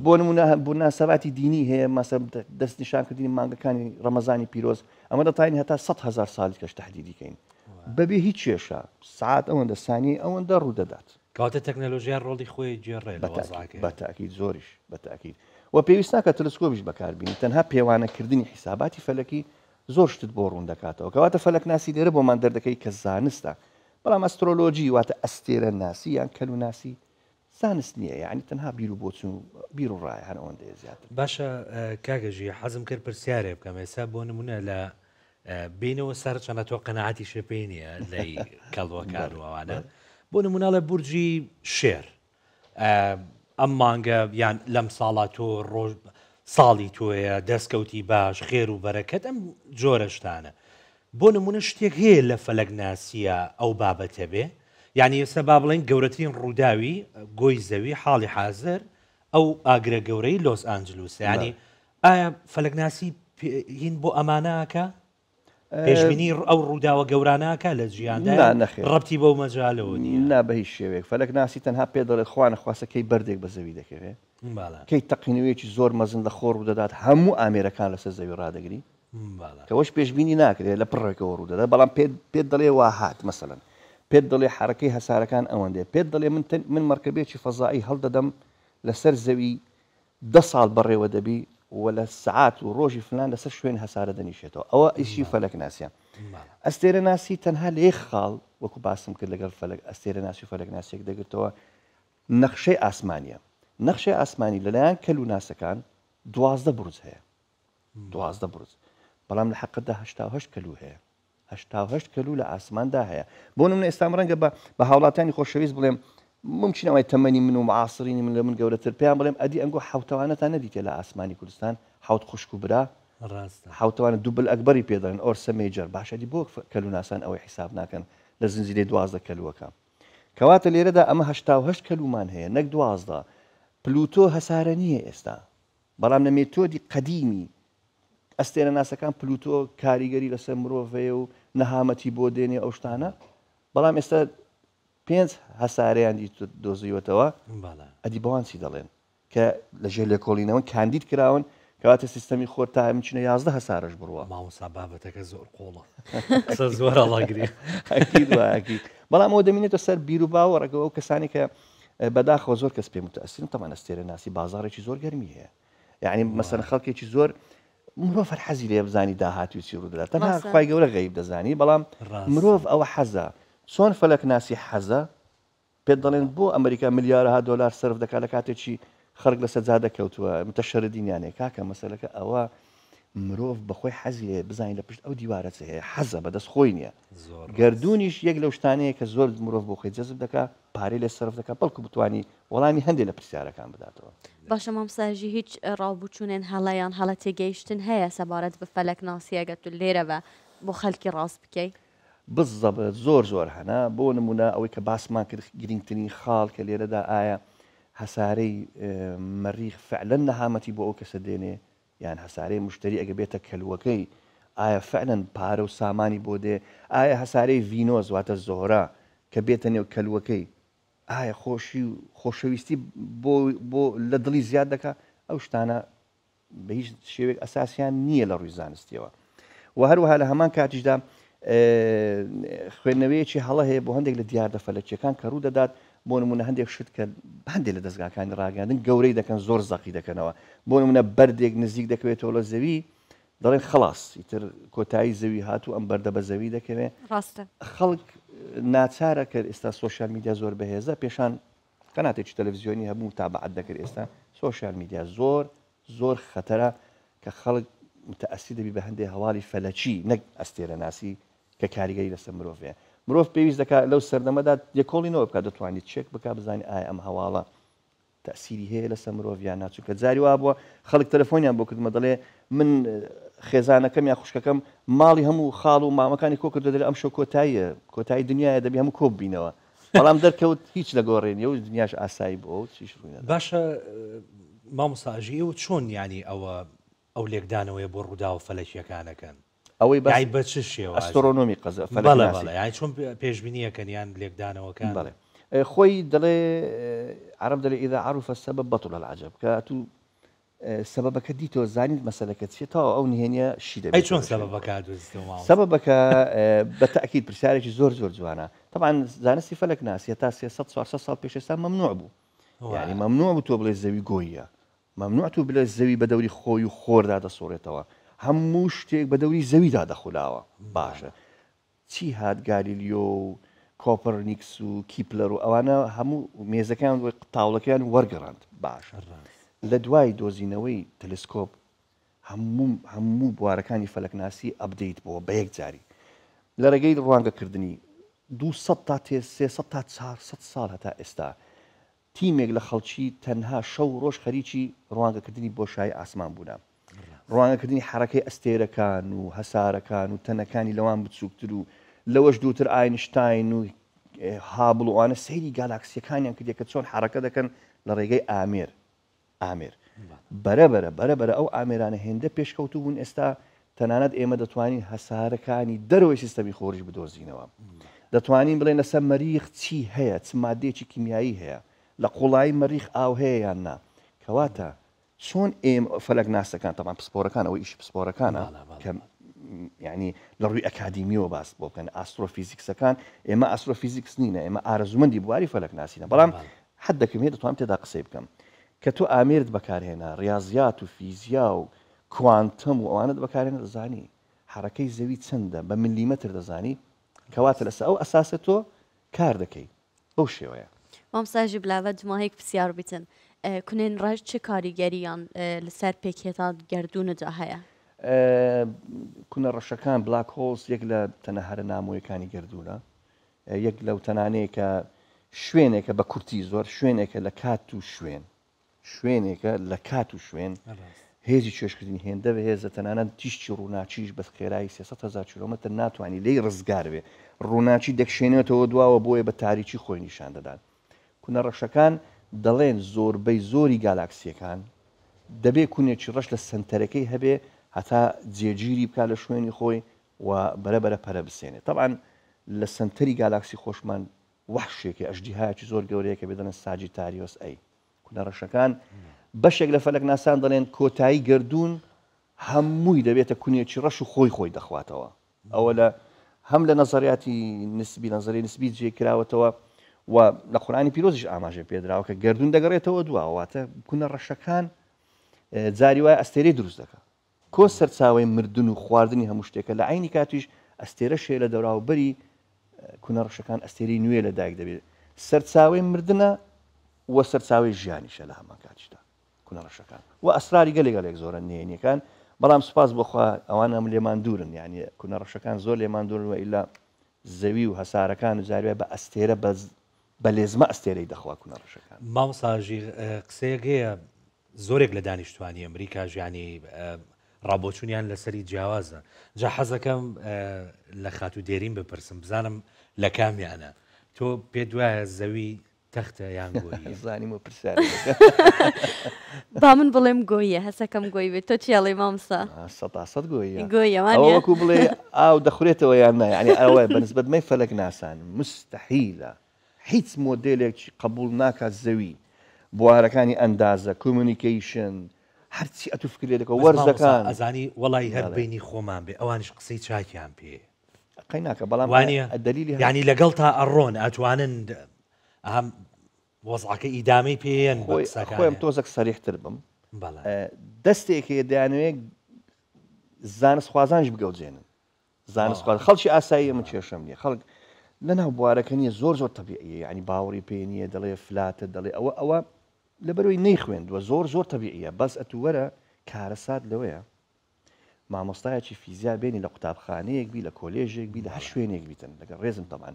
بۆ نمونە موناسەباتی دینی هەیە مەسە دەست نیشانکردنی مانگەکانی ڕەمەزانی پیرۆز ئەمە دەتوانین هەتا 100 هزار ساڵی کەش تهدیدی کەین بەبێ هیچ کێشە سعات ئەوەندە سانی ئەوەندە ڕوودەدات. کەواتە تەکنەلۆژیا ڕۆڵی خۆی گێڕێ لە وەزعەکەی. بە تاکید زۆریش بە تاکید و پێویست ناکات تەلەسکۆبیش بەکاربینی تەنها پێوانەکردنی حیساباتی فەلەکی زۆر شتت بۆ ڕوون دەکاتەوە کەواتە فەلەکناسی لێرە بۆمان دەردەکەی کە زانستە بەڵام ئەسترۆلۆجی واتە ئەستێرەناسی یان کەلوناسی زانست نییە یعنی تەنها بیر و بۆچون و بیر و ڕایە هەر ئەوەندەیە زیاتر. باشە کاکە ژیر حەزم کرد پرسیارێ بکەم ئێستا بۆ نمونە لە بینەوە سەر چەنە تۆ قەنەعەتیشێ پێی نییە لەی کەڵوەکان و ئەوانە بۆ نموناڵە بورجی شێر ئەم مانگە یان لەم ساڵا تۆ ڕۆژ ساڵی تۆیە دەستکەوتی باش خێر و بەرەکەت ئەم جۆرە شتانە بۆ نمونە شتێک هەیە لە فەلەک ناسیە ئەو بابەتە بێ یعنی ئێستا با بڵێن گەورەترین ڕووداوی گۆی زەوی حاڵی حازر ئەو ئاگرە گەورەی لۆس ئانجلوس ینی ئایا فەلەکناسی هین بۆ ئەمانەکە پێشبینی ئەو ڕووداوە گەورانە ئەکا لە جیهاندا نا نەخێر. ڕەبتی بەو مەجالەوە نییە؟ نا بە هیچ شێوەیەک. فەلەکناسی تەنها پێت دەڵێت خوا نەخواستە کەی بەردێک بە زەوی دەکەوێ، بەڵێ. کەی تەقینەوەیەکی زۆر مەزن لە خۆر ڕوودەدات هەموو ئامێرەکان لەسەر زەوی ڕادەگری، بەڵێ. کە ئەوەش پێشبینی ناکرێت لە پڕێکەوە ڕوودەدات، بەڵام پێت پێت دەڵێ وا هات مەسەلەن پێت دەڵێ حەرەکەی هەسارەکان ئەوەندەیە، پێت دەڵێ من تەن من مەرکەبێکی فەزائی هەڵدەدەم لەسەر زەوی دە ساڵ بەڕێوە دەبی و لە سەعات و ڕۆژی فلان لەسەر شوێن هەسارە دەنیشێتەوە ئەوە ئیشی فەلەکناسیە ئەستێرەناسی تەنها لە یەک خاڵ وەکو باسم کرد لەگەڵ فەلەک ئەستێرەناسی و فەلەکناسیەک دەگرتەوە نەخشەی ئاسمانیە نەخشەی ئاسمانی لەلایەن کەل و ناسەکان 12 بورج هەیە 12 بورج بەڵام لە حەقدا 88 کەلو هەیە 88 کەلوو لە ئاسماندا هەیە. بۆ نمونە ئێستا من ڕەنگە بە بە هاوڵاتیانی خۆشەویست بڵێم مومکینە ئەوەی تەمەنی من و معاصرینی من لە من گەورەتر پێیان بڵێم ئەدی ئەنگۆ حەوتەوانەتان نەدیتێ لە ئاسمانی کوردستان حەوت خوشک و برا ڕاستە. حەوتەوانە دوبل ئەکبەری پێ دەڵێن Ursa Major باشە ئەدی بۆ کەلووناسان ئەوەی حیساب ناکەن لە زنجیرەی 12 کەلووەکە کەواتە لێرەدا ئەمە 88 کەلوومان هەیە نەک 12 پلوتۆ هەسارە نییە ئێستا بەڵام لە مێتۆدی قەدیمی ئەستێرەناسەکان پلوتۆ کاریگەری لەسەر مرۆڤ هەیە و نەهامەتی بۆ دێنێ ئەو شتانە بەڵام ئێستا پێنج هەسارەیان دۆزیوەتەوە ئەدی بەوان چی دەڵێن کە لە ژێر لێکۆڵینەوە کاندید کراون کەواتە سیستەمی خۆر تا مچینە 11 هەسارەش بڕوە مامۆستا بابەتەکە زۆر قۆڵە قسە زۆر هەڵاگری بەڵام ئەوە دەمینێتە سەر بیر و باوەڕەکە ئەو کەسانی کە بەداخەوە زۆر کەس پێ متەسرن تەمان ئەستێرە ناسی بازارێکی زۆر گەرمی هەیە یعنی مەسەن خەڵکێکی زۆر مرۆڤ هەر حەزی لێ بزانی داهاتوی چی ڕوودەدات تەنها خوای گەورە غەیب دەزانی بەڵام مرۆڤ ئەوە حەزە چۆن فەلەک ناسی حەزە پێت دەڵێن بۆ ئەمریکا ملیارەها دۆلار سەرف دەکات لە کاتێکی خەڵک لەسەر جادە کەوتووە متەشەردینیانێ کاکە مەسەلەکە ئەوە مرۆڤ بەخۆی حەزی لێ بزانین لە پشت ئەو دیوارە چ هەیە حەزە بەدەست خۆی نییە گردونیش یەک لەو شتانەیە کە زۆر مرۆڤ بۆ خۆی جەزب دەکا پارەی لێ سەرف دەکا بەڵکو بتانی وەڵامی هەندێک لە پرسیارەکان بداتەوە. باشە مامۆستا ژی هیچ ڕاوبوچونێن هەڵە یان هەڵە تێگەیشتن هەیە سەبارەت بە فەلەکناسی ئەگەر تو لێرە بە بۆ خەلکی ڕاست بکەی؟ بالضبط زۆر زۆر هەنە بۆ نمونە ئەوەی کە باسمان کرد گرنگترین خاڵ کە لێرەدا ئایا هەسارەی مەریخ فعلەن نەهامەتی بۆ ئەو کەسە دێنێ یان هەسارەی مشتری ئەگە بێتە کەلوەکەی ئایا فعلەن پارە و سامانی بۆ دێ ئایا هەسارەی ڤینۆس واتە زۆرە کە بێتە نێو کەلوەکەی ئایا خۆشی و خۆشەویستی بۆ بۆ لە دڵی زیاد دەکا ئەو شتانە بە هیچ شێوێک ئەساسیان نییە لە ڕووی زانستیەوە و هەروەها لە هەمان کاتیشدا خوێندنەوەیەکی هەڵە هەیە بۆ هەندێک لە دیاردە فەلەکیەکان کە ڕوو دەدات بۆ نمونە هەندێک شت کە هەندێک لە دەستگاکانی ڕاگەاندن گەورەی دەکەن زۆر زەقی دەکەنەوە بۆ نمونە بەردێک نزیک دەکەوێتەوە لە زەوی دەڵێن خلاص ئیتر کۆتایی زەوی هاتوو ئەم بەردە بە زەوی دەکەوێ ڕاستە خەڵک ناچارە کە ئێستا سۆشیال میدیا زۆر بەهێزە پێشان قەناتێکی تەلەفزیۆنی هەبوو متابعەت دەکرد ئێستا سۆشیال میدیا زۆر زۆر خەتەرە کە خەڵک متەئەسیر دەبی بە هەندێک هەواڵی فەلەکی نەک ئەستێرەناسی کە کاریگەری لەسەر مرۆڤ هەیە مرۆڤ پێویست دەکات لەو سەردەمەدا لێکۆڵینەوە بکات دەتوانێت چێک بکات بزانێت ئایا ئەم هەواڵە تەئسیری هەیە لەسەر مرۆڤ یان نا چونکە جاری وا بووە خەڵک تەلەفۆنیان بۆ کردمە دەڵێ من خێزانەکەم یا خوشکەکەم ماڵی هەموو خاڵ و مامەکانی کۆ کردو دەلێ ئەم شەو کۆتاییە کۆتایی دنیاە دەبی هەموو کۆ ببینەوە بەڵام دەرکەوت هیچ لە گۆڕێ نیە و دنیاش ئاسایی بووە و چیش ڕووی نەدا. باشە مامۆستا ئەژی ئێوە چۆن یانی ئەوە ئەو لێکدانەوەیە بۆ ڕووداوە فەلەکیەکان ئەکەن؟ ئەوەی باس یانی بە چ شێوازێک؟ ئەستۆرۆنۆمی قەزە بەڵێ فەلەکناسی. بەڵێ یانی چۆن پێشبینی ئەکەن یان لێکدانەوەکان؟ بەڵێ خۆی دەڵێ عەرەب دەڵێ اذا عرف السبب بطل العجب کە ئەتوو سەبەبەکە دیتەوە زانیت مەسەلەکە چیە تەواو ئەو نهێنیە شی ئەی دەبێتەوە چۆن لە شوێنی سەبەبەکە خۆی. ئەدۆزیتەوە مامۆستا؟ سەبەبەکە بە تەئکید پرسیارێکی زۆر زۆر جوانە تەبعەن زانستی فەلەکناسی هەتا 300 400 ساڵ پێش ئێستا مەمنوع بوو یانی وایە. مەمنوع بوو تۆ بڵێ زەوی گۆییە مەمنوع تۆ بلێ زەوی بە دەوری خۆی و خۆردا دەسوڕێتەوە هەموو شتێک بە دەوری زەویدا دەخولاوە باشە چی هات گالیلیۆ و کۆپەرنیکس و کیپلەر و ئەوانە هەموو مێزەکان و تاوڵەکەیان وەرگەڕاند باشە لە دوای دۆزینەوەی تەلسکۆپ هەموو هەموو بوارەکانی فەلەکناسی update بووە بە یەکجاری لە ڕێگەی ڕوانگەکردنی 200 تا 300 تا 400 ساڵ هەتا ئێستا تیمێک لە خەڵکی تەنها شەو و ڕۆژ خەریکی ڕوانگەکردنی بۆشایی ئاسمان بوونە. ڕوانگەکردنی حەرەکەی ئەستێرەکان و هەسارەکان و تەنەکانی لەوان بچووکتر و لەوەش دوورتر ئاینشتاین و هابڵ و ئەوانە سەیری گالاکسییەکانیان کردیە کە چۆن حەرەکە دەکەن لە ڕێگەی ئامێر. ئامێر. بەرە بەرە بەرە بەرە ئەو ئامێرانە هێندە پێشکەوتوو بوون ئێستا تەنانەت ئێمە دەتوانین هەسارەکانی دەرەوەی سیستەمی خۆریش بدۆزینەوە. دەتوانین بڵێین لەسەر مەریخ چی هەیە، چ ماددەیەکی کیمیایی هەیە، لە قوڵایی مەریخ ئاو هەیە یان نا. کەواتە چۆن ئێمە فەلەکناسەکان، تەبعەن پسپۆرەکان، ئەوە ئیشی پسپۆرەکانە کە یعنی لە ڕووی ئەکادیمیەوە باس بۆ بکەن، ئاسترۆفیزیکسەکان، ئێمە ئاسترۆفیزیکس نینە، ئێمە ئارەزوومەندی بواری فەلەکناسینە، بەڵام حەدێکم هەیە دەتوانم تێدا قسەی بکەم. کە تۆ ئامێرت بەکارهێنا، ڕیازیات و فیزیا و کوانتەم و ئەوانەت بەکارهێنا دەزانی حەرەکەی زەوی چەندە بە ملیمەتر دەزانی کەواتە لەسەر ئەو ئەساسە تۆ کار دەکەی بەو شێوەیە. مامۆستا ژی بلاوە دماهێک پرسیار بیتن کونێن ڕەش چ کاریگەریان لەسەر پێکهێتا گەردووندا هەیە؟ کونە ڕەشەکان black holes یەک لە تەنە هەرە نامۆیەکانی گەردوونە یەک لەو تەنانەیە کە شوێنێکە بە کورتی زۆر شوێنێکە لە کات و شوێن شوێنێکە لە کات و شوێن هێزی کێشکردنی هێندە بەهێزە تەنانەت تیشکی ڕووناکیش بە خێرایی 300 هەزار کیلۆمەتر ناتوانانی لێی ڕزگار بێ ڕووناکی دەکشێنێتەوە دواوە بۆیە بە تاریکی خۆی نیشان دەدات کونە ڕەشەکان دەڵێن زۆربەی زۆری گالاکسیەکان دەبێ کونێکی ڕەش لە سنتەرەکەی هەبێ هەتا جێگیری بکات لە شوێنی خۆی و بەرە بەرە پەرە بسێنێ تەبعەن لە سەنتەری گالاکسی خۆشمان وەحشێکی ئەژدیهایەکی زۆر گەورەیە کە پێ دەڵێن ساجیتاریۆس ئەی کونە ڕەشەکان بەشێک لە فەلەکناسان دەڵێن کۆتایی گەردوون هەمووی دەبێتە کونێکی ڕەش و خۆی خۆی دەخواتەوە ئەوە لە هەم لە نەزەریاتی نسبی نەزەری نسبی جێ کراوەتەوە و لە قورئانی پیرۆزیش ئاماژە پێدراوە کە گەردوون دەگەڕێتەوە دواوە واتە کونە ڕەشەکان جاری وایە ئەستێرەی دروست دەکات کۆ سەرچاوەی مردن و خواردنی هەموو شتێکە، لە عەینی کاتیش ئەستێرەش هەیە لە دەوراوبەری کونە ڕەشەکان ئەستێرەی نوێ لە دایک دەبێت، سەرچاوەی مردنە و سەرچاوەی ژیانیشە لە هەمان کاتیشدا کونە ڕەشەکان و ئەسراری گەلێک گەلێک زۆرن نهێنیەکان، بەڵام سوپاس بۆ خوا ئەوان هەم لێمان دوورن، یانی کونە ڕەشەکان زۆر لێمان دوورن و ئیلا زەوی و هەسارەکان و جاری وایە بە ئەستێرە بە بە لێزمە ئەستێرەی دەخوا کونە ڕەشەکان. مامۆستا ژیر قسەیەک هەیە زۆرێک لە دانیشتوانی ئەمریکاش یانی ڕابۆچونیان لەسەری جیاوازە جا حەزەکەم لە خاتوو دێرین بپرسم بزانم لە کامیانە تۆ پێت وایە زەوی تەختە یان گۆییە؟ زانیم و پرسیار با من بڵێم گۆییە هەسەکەم گۆی بێت تۆ چی ئەڵێی مامۆستا؟ سەتا سەد گۆییە گۆییە وانیە؟ ئەوە وەکو بڵێ ئاو دەخورێتەوە یان نا یعنی ئەوە بەنسبەت مەی فەلەک ناسان مستحیلە هیچ مۆدێلێکی قبوڵ ناکات زەوی، بوارەکانی ئەندازە، communication، هەرچی ئەتوو فکر لێ دەکەوە، بەس مامۆستا وەرزەکان. ئەزانی وەڵای هەر بەڵێ. بەینی خۆمان بێ ئەوانیش قسەی چاکیان پێیە. قەی ناکا بەڵام وانیە؟ دەلیلی هەر. یانی لەگەڵتا ئەڕۆن ئەتوانن ئەم وەزعەکە ئیدامەی پێ یەن بە خۆی خۆیم قسەکانیان. تۆزەک سەریحتر بم. بەڵێ. دەستێک هەیە دەیانەوێ زانستخوازانیش بگەوجێنن. زانست خوارد خەڵکی ئاسایی من کێشەم نییە خەڵک لەناو بوارەکە نییە زۆر زۆر تەبیعیە یعنی باوەڕی پێ نییە دەڵێ فلاتە دەڵێ ئەوە ئەوە لەبەرەوەی نەیخوێندووە زۆر زۆر تەبیعیە بەس ئەتووەرە کارەسات لەوەیە مامۆستایەکی فیزیا بێنی لە قوتابخانەیەک بی لە کۆلێژێک بی لە هەر شوێنێک بیتن لەگەڵ ڕێزم تەبان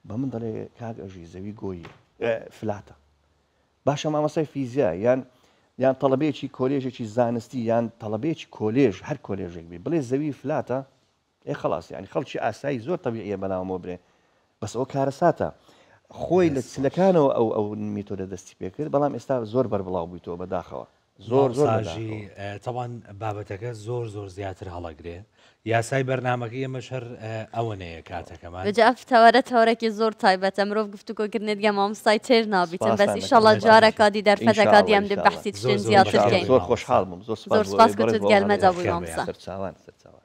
بە من دەڵێ کاک ئەژی زەوی گۆیە فلاتە باشە مامۆستای فیزیا یان یان تەڵەبەیەکی کۆلێژێکی زانستی یان تەڵەبەیەکی کۆلێژ هەر کۆلێژێک بێ بڵێ زەوی فلاتە ئێ خلاص یعنی خەڵکی ئاسایی زۆر تەبیعیە بەلاومەوە برێ بەس ئەو کارەساتە خۆی لە چلەکانەوە ئەو ئەو میتۆدە دەستی پێکرد بەڵام ئێستا زۆر بەربڵاو بوویتەوە بەداخەوە زۆر زۆر ساژی تەوان بابەتەکە زۆر زۆر زیاتر هەڵەگرێ یاسای بەرنامەکەی ئێمەش هەر ئەوەنەیە کاتەکەمان. بجا ئەف تەوەرە تەوەرەکی زۆر تایبەتە مرۆڤ گفتوگۆ کردنێت گە مامۆستای تێر نابیتن بەس سپاستان ئیشەڵا دەکەم. جارەکا دی دەرفەتەکا دی ئینشاڵڵا ئەم دێ ئینشاڵڵا. بەحسی زۆر تشتێن زۆر زیاتر بەخێر کەین. بێی زۆر مامۆستا. خۆشحاڵ بووم زۆر سپاس زۆر بۆ سپاس ئەوەی کە بەڕێز تۆت بۆ گەل ئەو مەدا بووی خێر بێ. مامۆستا. سەرچاوان سەرچاوان.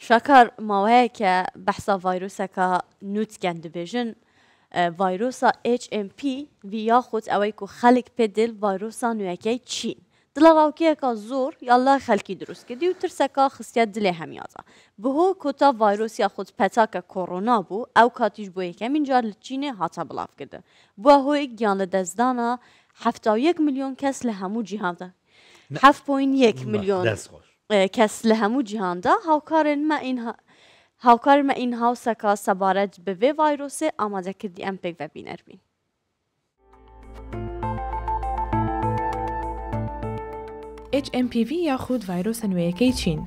شاکار ماوەیەکە بەحسا ڤایرۆسەکە نووتکەن دبێژن ڤایرۆسا HMPV یاخود ئەوەی کو خەلک پێ دێل ڤایرۆسا نوێکەی چین. دڵەڕاوکێیەکا زۆر یا لای خەلکی دروست کردی و ترسەکا خستیە دلێ هەمیادا بهۆ کۆتا ڤایرۆس یاخود پەتاکە کۆڕۆنا بوو ئەو کاتیش بۆ یەکەمین جار لە چینێ هاتە بڵاڤ کردن بوە هۆی گیانلەدەستدانا 71 ملیۆن کەس لە هەموو جیهاندا حەفت point یەک ملیۆن کەس لە هەموو جیهاندا هاوکارێن مە ئین هاوکارێن مە ئین هاوسەکا سەبارەت بە ڤێ ڤایرۆسێ ئامادە کردی ئەم پێکڤە بینەر بین. HMPV یاخود ڤایرۆسە نوێیەکەی چین،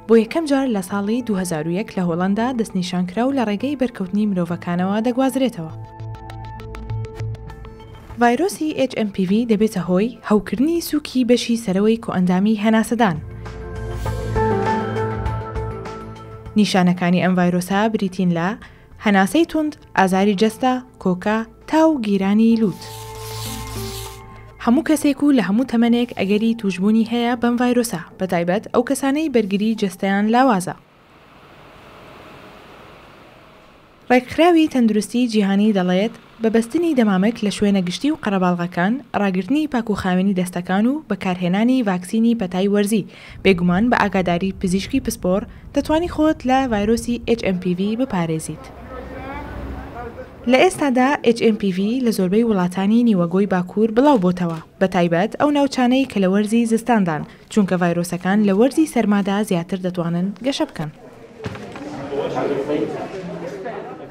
بۆ یەکەم جار لە ساڵی 2001 لە هۆڵەندا دەستنیشانکرا و لە ڕێگەی بەرکەوتنی مرۆڤەکانەوە دەگوازرێتەوە. ڤایرۆسی HMPV دەبێتە هۆی هەوکردنی سووکی بەشی سەرەوەی کۆئەندامی هەناسەدان. نیشانەکانی ئەم ڤایرۆسە بریتین لە، هەناسەی توند، ئازاری جەستە، کۆکە، تا و گیرانی لووت. هەموو کەسێک و لە هەموو تەمەنێک ئەگەری تووشبوونی هەیە بەم ڤایرۆسە، بەتایبەت ئەو کەسانەی بەرگری جەستەیان لاوازە. ڕێکخراوی تەندروستی جیهانی دەڵێت، بە بەستنی دەمامک لە شوێنە گشتی و قەرەباڵغەکان، ڕاگرتنی پاکوخاوێنی دەستەکان و بەکارهێنانی ڤاکسینی پەتای وەرزی، بێگومان بە ئاگاداری پزیشکی پسپۆڕ، دەتوانی خۆت لە ڤایرۆسی HMPV بپارێزیت. لە ئێستادا HMPV لە زۆربەی وڵاتانی نیوەگۆی باکوور بڵاوبۆتەوە، بەتایبەت ئەو ناوچانەی کە لە وەرزی زستاندان، چونکە ڤایرۆسەکان لە وەرزی سەرمادا زیاتر دەتوانن گەشە بکەن.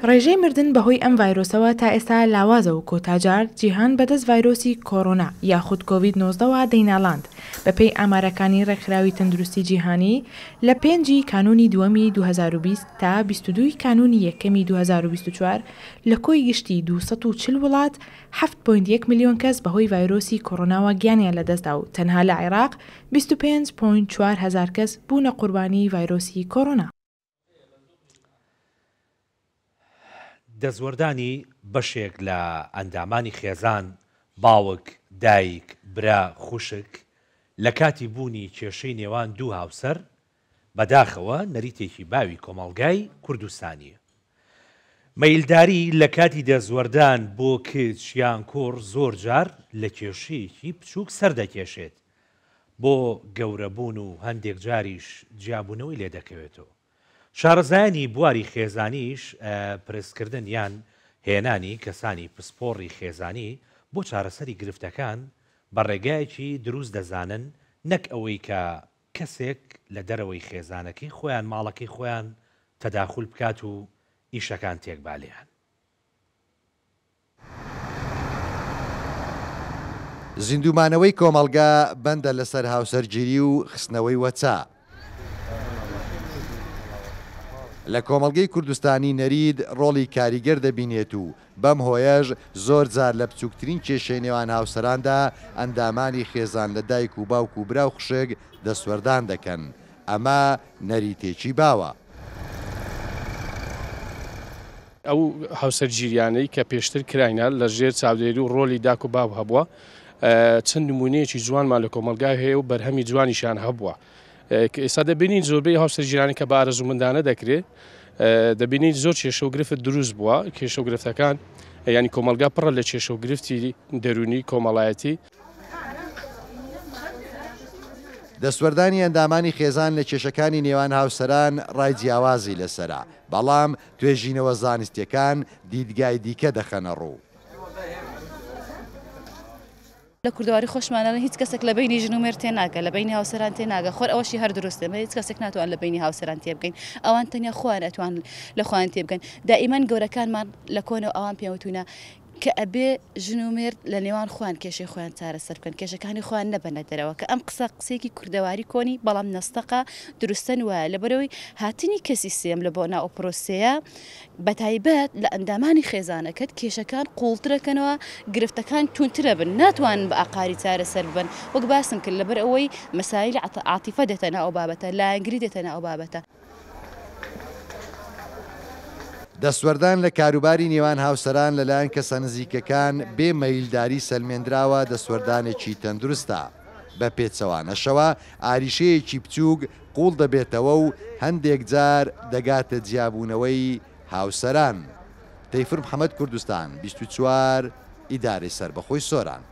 ڕێژەی مردن بەهۆی ئەم ڤایرۆسەوە تا ئێستا لاوازە و کۆتا جار جیهان بەدەست ڤایرۆسی کۆرۆنا یاخود کۆڤید 19 وە دەیناڵاند. بەپێی ئامارەکانی ڕێکخراوی تەندروستی جیهانی لە پێنج ی کانوونی دووەمی 2020 تا 22 ی کانوونی یەکەمی 2024 لە کۆی گشتی 240 وڵات حەفت point یەک ملیۆن کەس بەهۆی ڤایرۆسی کۆرۆناوە گیانیان لەدەستدا و تەنها لە عێراق 25 point چوار هەزار کەس بوونە قوربانیی ڤایرۆسی کۆرۆنا. دەستوەردانی بەشێک لە ئەندامانی خێزان، باوک، دایک، برا، خوشک، لە کاتی بوونی کێشەی نێوان دوو هاوسەر، بەداخەوە نەریتێکی باوی کۆمەڵگای کوردستانییە. مەیلداری لە کاتی دەستوەردان بۆ کچ یان کوڕ زۆر جار لە کێشەیەکی بچووک سەردەکێشێت بۆ گەورەبوون و هەندێک جاریش جیابوونەوەی لێدەکەوێتەوە. شارەزایانی بواری خێزانیش پرسکردن یان هێنانی کەسانی پسپۆڕی خێزانی بۆ چارەسەری گرفتەکان بە ڕێگایەکی دروست دەزانن نەک ئەوەی کە کەسێک لە دەرەوەی خێزانەکەی خۆیان ماڵەکەی خۆیان تەداخول بکات و ئیشەکان تێکبا لێیان. زیندوومانەوەی کۆمەڵگە بەندە لەسەر هاوسەرگیری و خستنەوەی وەچە. لە کۆمەڵگەی کوردستانی نەریت ڕۆڵی کاریگەر دەبینێت و بەم هۆیەش زۆر جار لە بچووکترین کێشەی نێوان هاوسەراندا ئەندامانی خێزان لە دایک و باوک و برا و خوشک دەستوەردان دەکەن، ئەمە نەریتێکی باوە. ئەو هاوسەرگیریانەی کە پێشتر کراینە لە ژێر چاودێری و ڕۆلی داک و باب هەبووە، چەند نموونەیەکی جوانمان لە کۆمەڵگا هەیە و بەرهەمی جوانیشیان هەبووە. ئێستا دەبینین زۆربەی هاوسەرگیرانی کە بە ئارەزوومەندانە دەکرێت دەبینین زۆر کێشە و گرفت دروست بووە، کێشە و گرفتەکان یانی کۆمەڵگا پڕە لە کێشە و گرفتی دەروونی کۆمەڵایەتی. دەستوەردانی ئەندامانی خێزان لە کێشەکانی نێوان هاوسەران ڕای جیاوازی لەسەرە، بەڵام توێژینەوە زانستییەکان دیدگای دیکە دەخەنەڕوو. لە کوردەواری خۆشمان ئەڵێن هیچ کەسێک لە بەینی ژن و مێرد تێناگا، لە بەینی هاوسەران تێناگا، خۆر ئەوەشی هەر دروستە، ئێمە هیچ کەسێک ناتوان لە بەینی هاوسەران تێبگەین، ئەوان تەنیا خۆیان ئەتوان لە خۆیان تێبگەن، دائیمەن گەورەکانمان لە کۆنەوە ئەوان پێ وتوونە کە ئەبێ ژن و مێرد لە نێوان خۆیان کێشەی خۆیان چارەسەر بکەن، کێشەکانی خۆیان نەبەنە دەرەوە، کە ئەم قسە قسەیەکی کوردەواری کۆنی بەڵام نەستەقە دروستە وایە، لەبەرئەوەی هاتنی کەسی سێیەم لە بۆ ناو ئەو پرۆسەیە بەتایبەت لە ئەندامانی خێزانەکەت کێشەکان قوڵترەکەنەوە گرفتەکان توندترەبن ناتوانن بە ئاقاری چارەسەر ببن وەک باسم کرد لەبەر ئەوەی مەسایلی عاتیفە دێتە ناو ئەو بابەتە لایەنگری دێتە ناو ئەو بابەتە. دەستوەردان لە کاروباری نێوان هاوسەران لەلایەن کەسە نزیکەکان بێ مەیلداری سەلمێندراوە دەستوەردانێکی تەندروستە، بە پێچەوانەشەوە ئاریشەیەکی بچووک قووڵ دەبێتەوە و هەندێک جار دەگاتە جیابوونەوەی هاوسەران. تەیفور محەمەد کوردستان 24 ئیدارەی سەربەخۆی سۆران.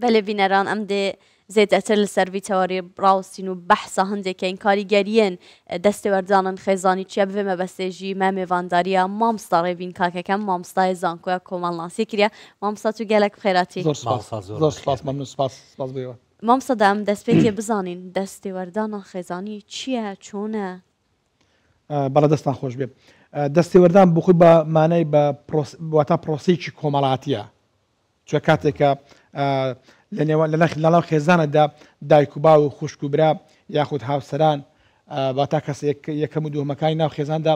بەلێ بینەران ئەم دێ زێدەتر لەسەر ڤی تەوەری ڕاوستین و بەحسا هەندێکەین کاریگەریێن دەستێوەردانن خێزانی چیە بڤێ مەبەستێژی مە مێڤانداریە مامۆستا ڕێبین کاکەکەم مامۆستای زانکۆە کۆمەڵناسی کریە مامۆستا تو گەلەک بخێراتی. زۆر سپاس زۆر سپاس مەمنون سپاس سپاس بۆ ئێوە. مامۆستا دە ئەم دەستپێکێ بزانین دەستێوەردانا خێزانی چیە چۆنە؟ بەڵێ دەستان خۆش بێ. دەستێوەردان بۆ خۆی بە مانای بە واتا پرۆسەیەکی کۆمەڵاتیە چونکە کاتێک کە لە نێوان لە ناخ لەناو خێزانەدا دایک و باو و خوشک و برا یاخود هاوسەران واتا کەسێک یەکەم و دووهەمەکانی ناو خێزاندا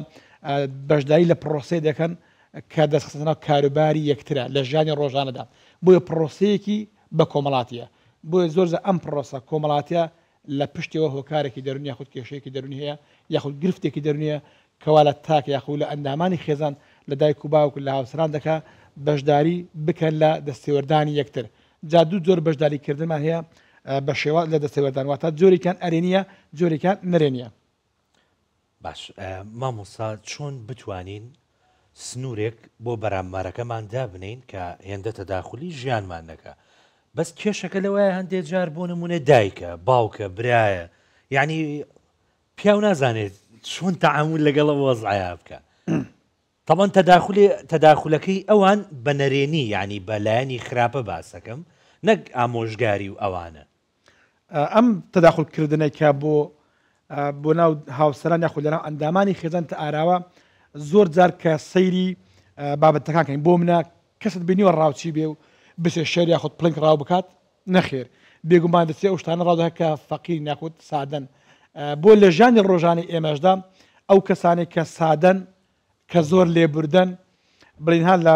بەشداری لە پرۆسەی دەکەن کە دەستخستە ناو کاروباری یەکترە لە ژیانی ڕۆژانەدا بۆیە پرۆسەیەکی بە کۆمەڵاتیە بۆیە زۆر جار ئەم پرۆسە کۆمەڵاتیە لە پشتەوە هۆکارێکی دەروونی یاخود کێشەیەکی دەروونی هەیە یاخود گرفتێکی دەروونی هەیە کەوا لە تاک یاخود لە ئەندامانی خێزان لە دایک و باوک لە هاوسەران دەکا بەشداری بکەن لە دەستێوەردانی یەکتر جا دوو جۆر بەشداری کردنمان هەیە بە شێوە لە دەستێوەردان واتە جۆرێکیان ئەرێنیە جۆرێکیان نەرێنیە. باش مامۆستا چۆن بتوانین سنوورێک بۆ بەرامبەرەکەمان دابنێین کە هێندە تەداخولی ژیانمان نەکا بەس کێشەکە لەوەیە هەندێ جار بۆ نمونە دایکە باوکە برایە یعنی پیاو نازانێت چۆن تەعامول لەگەڵ ئەو وەزعەیا بکا تەبەن تەداخولێ تەداخولەکەی ئەوان بە نەرێنی یعنی بە لایەنی خراپە باسەکەم نەک ئامۆژگاری و ئەوانە. ئەم تەداخول کردنەی کە بۆ بۆ ناو هاوسەران یاخود لەناو ئەندامانی خێزان تە ئاراوە زۆر جار کە سەیری بابەتەکان کەین بۆ منە کەست بینیوە ڕاوچی بێ و بچێ شێر یاخود پڵنگ ڕاو بکات؟ نەخێر بێگومان دەچێ ئەو شتانە ڕاو دەکات کە فەقیرن یاخود سادەن. بۆ لە ژیانی ڕۆژانەی ئێمەشدا ئەو کەسانەی کە سادەن کە زۆر لێبوردەن بڵێین ها لە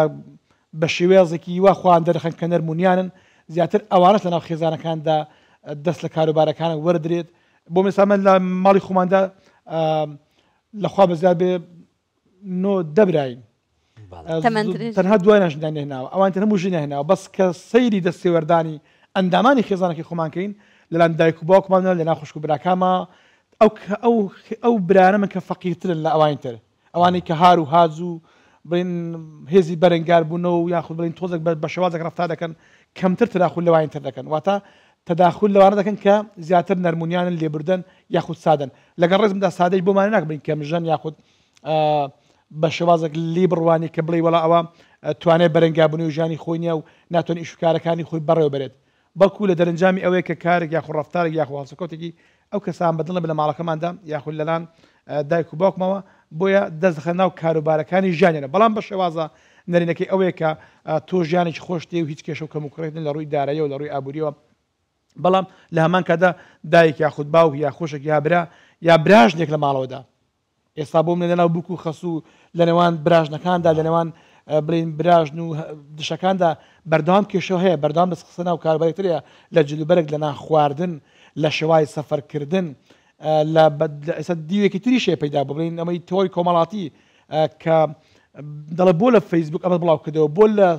بە شێوازێکی وا خۆیان دەرخەن کە نەرم و نیانن زیاتر ئەوانەش لەناو خێزانەکاندا دەست لە کاروبارەکانە وەردرێت بۆ مێستا من لە ماڵی خۆماندا لەخوا بەزیاد بێ نۆ دە براین تەنها دوایان ژنیان نەهێناوە ئەوان تر هەموو ژنیان هێناوە بەس کە سەیری دەستێوەردانی ئەندامانی خێزانەکەی خۆمان کەین لەلایەن دایک و باوکمانەوە لەناو خوشک و براکانما ئەو ئەو ئەو برانە من کە فەقیرترن لە ئەوانی تر ئەوانەی کە هار و هاج و بڵێن هێزی بەرەنگار بوونەوە و یاخود بڵێن تۆزێک بە شێوازێک ڕەفتار دەکەن کەمتر تەداخول لەوانی تر دەکەن واتە تەداخول لەوانە دەکەن کە زیاتر نەرمونیانن لێبوردەن یاخود سادەن لەگەڵ ڕێزمدا سادەی بۆ مانە ناکە بڵێن کەمژەن یاخود بە شێوازێک لی بڕوانی کە بڵێی وەڵا ئەوە توانای بەرەنگابوونەوەی ژیانی خۆی نییە و ناتوانێت ئیش و کارەکانی خۆی بەڕێوە بەرێت بەڵکو لە دەرەنجامی ئەوەیە کە کارێک یاخود ڕەفتارێک یاخود هەڵسوکەوتێکی ئەو کەسان بەدڵ نەبێت لە ماڵەکەماندا یاخود لەلان دایک و باوکمەوە بۆیە دەست دەخەنە ناو کاروبارەکانی ژیانیانە بەڵام بە شێوازە نەرێنەکەی ئەوەیە کە تۆ ژیانێکی خۆش دێ و هیچ کێشە و کەموکوڕیت لە ڕووی داراییەوە لە ڕووی ئابووریەوە بەڵام لە هەمان کاتدا دایک یاخود باوک یا خوشک یا برا یا براژنێک لە ماڵەوەدا ئێستا بۆ منە لەناو بوک و خەسوو لە نێوان براژنەکاندا لە نێوان بڵێین براژن و دشەکاندا بەردەوام کێشە هەیە بەردەوام دەست خستە ناو کاروباری ترەیە لە جلوبەرگ لە نان خواردن لە شێوای سەفەرکردن لە ئێستا دیوێکی تریش هەیە پەیدا بوو بڵێین ئەمەی تۆری کۆمەڵاتی کە دەڵێ بۆ لە فەیسبوک ئەمە بڵاو کردەوە بۆ لە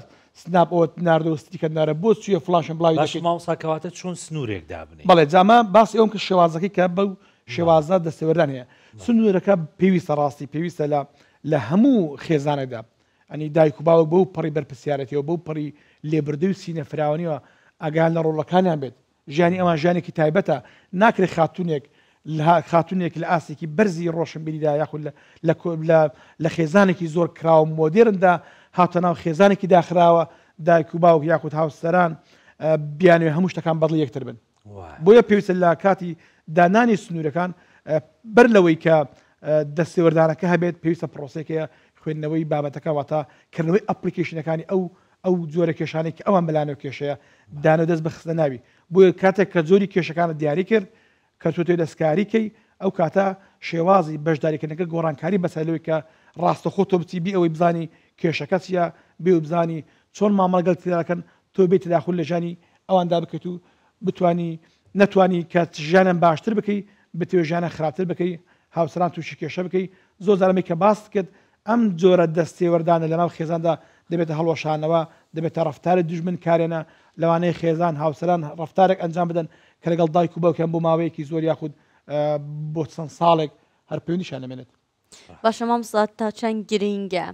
سناپ ئەوە ناردەوە ستیکەت نارە بۆ چویە فڵان شوێن بڵاوی باش دەکەیت مامۆستا کەواتە چۆن سنوورێک دابنێین؟ بەڵێ جا ئەمە باسی ئەوەم کرد شێوازەکەی کە بەو شێوازە دەستێوەردان هەیە سنوورەکە پێویستە ڕاستی پێویستە لە لە هەموو خێزانێکدا ئەنی دایک و باوک بەو پەڕی بەرپرسیارەتیەوە بەو پەڕی لێبردەی و سینە فراوانیەوە ئاگایان لە ڕۆڵەکانیان بێت ژیانی ئەوان ژیانێکی تایبەتە، ناکرێت خاتوونێک خاتوونێک لە ئاستێکی بەرزی ڕۆشنبیریدا یاخود لە لە لە خێزانێکی زۆر کراوە مۆدێرندا هاتە ناو خێزانێکی داخراوە دایک و باوک یاخود هاوسەران بیانەوێ هەموو شتەکان بەدڵی یەکتر بن. بۆیە پێویستە لە کاتی دانانی سنوورەکان بەر لەوەی کە دەستێوەردانەکە هەبێت پێویستە پرۆسێکەیە خوێندنەوەی بابەتەکە واتە کردنەوەی ئەپلیکیشنەکانی ئەو ئەو جۆرە کێشانەی کە ئەوان بەلایانەوە کێشەیە دانە دەست بخستنە ناوی بۆیە کاتێک کە جۆری کێشەکانت دیاری کرد کە تۆ تێ دەستکاری کەی ئەو کاتە شێوازی بەشداریکردنەکە گۆڕانکاری بەسەر لەوەی کە ڕاستەخۆ تۆ بچی بی ئەوەی بزانی کێشەکە چییە بێ و بزانی چۆن مامەڵە گەل تێدا دەکەن تۆ بێ تەداخول لە ژیانی ئەواندا بکەیت و بتانی نەتوانی کە ژیانیان باشتر بکەی بتەوێ ژیانیان خراپتر بکەی هاوسەران تووشی کێشە بکەی زۆر جار ئەمەی کە باست کرد ئەم جۆرە دەستێوەردانە لەناو خێزاندا دەبێتە هەڵوەشانەوە، دەبێتە ڕەفتاری دوژمنکارێنە، لەوانەیە خێزان، هاوسەران ڕەفتارێک ئەنجام بدەن کە لەگەڵ دایک و باوکیان بۆ ماوەیەکی زۆر یاخود بۆ چەند ساڵێک هەر پەیوەندیشیان نەمێنێت. باشە مامۆستا تا چەند گرینگە؟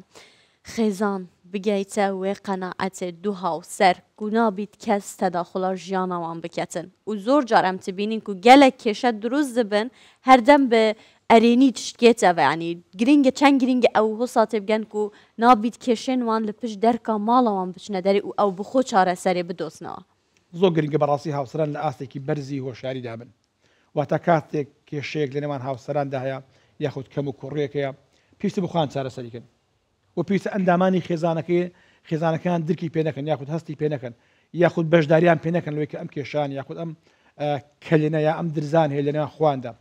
خێزان بگەیتە وێ قەناعەتێ دو هاوسەر کو نابیت کەس تەداخولا ژیانا وان بکەتن و زۆر جار ئەم تبینین کو گەلەک کێشە دروست دبن هەردەم بە ئەرێنی تشتکێتەڤە یانی گرینگە چەند گرینگە ئەو هۆسا تێبگەن کو نابیت کێشێن وان لە پشت دەرکا ماڵە وان بچنە دەرێ و ئەو بخۆ چارەسەرێ بدۆزنەوە. زۆر گرنگە بەڕاستی هاوسەران لە ئاستێکی بەرزی هۆشیاریدا بن واتە کاتێک کێشەیەک لە نێوان هاوسەراندا هەیە یاخود کەم و کوڕیەک هەیە پێویستە بۆ خۆیان چارەسەری کەن و پێویستە ئەندامانی خێزانەکەی خێزانەکان درکی پێ نەکەن یاخود هەستی پێ نەکەن یاخود بەشداریان پێ نەکەن لەوەی کە ئەم کێشان یاخود ئەم کەلێنە یا ئەم درزان هەیە لە نێوان خۆیاندا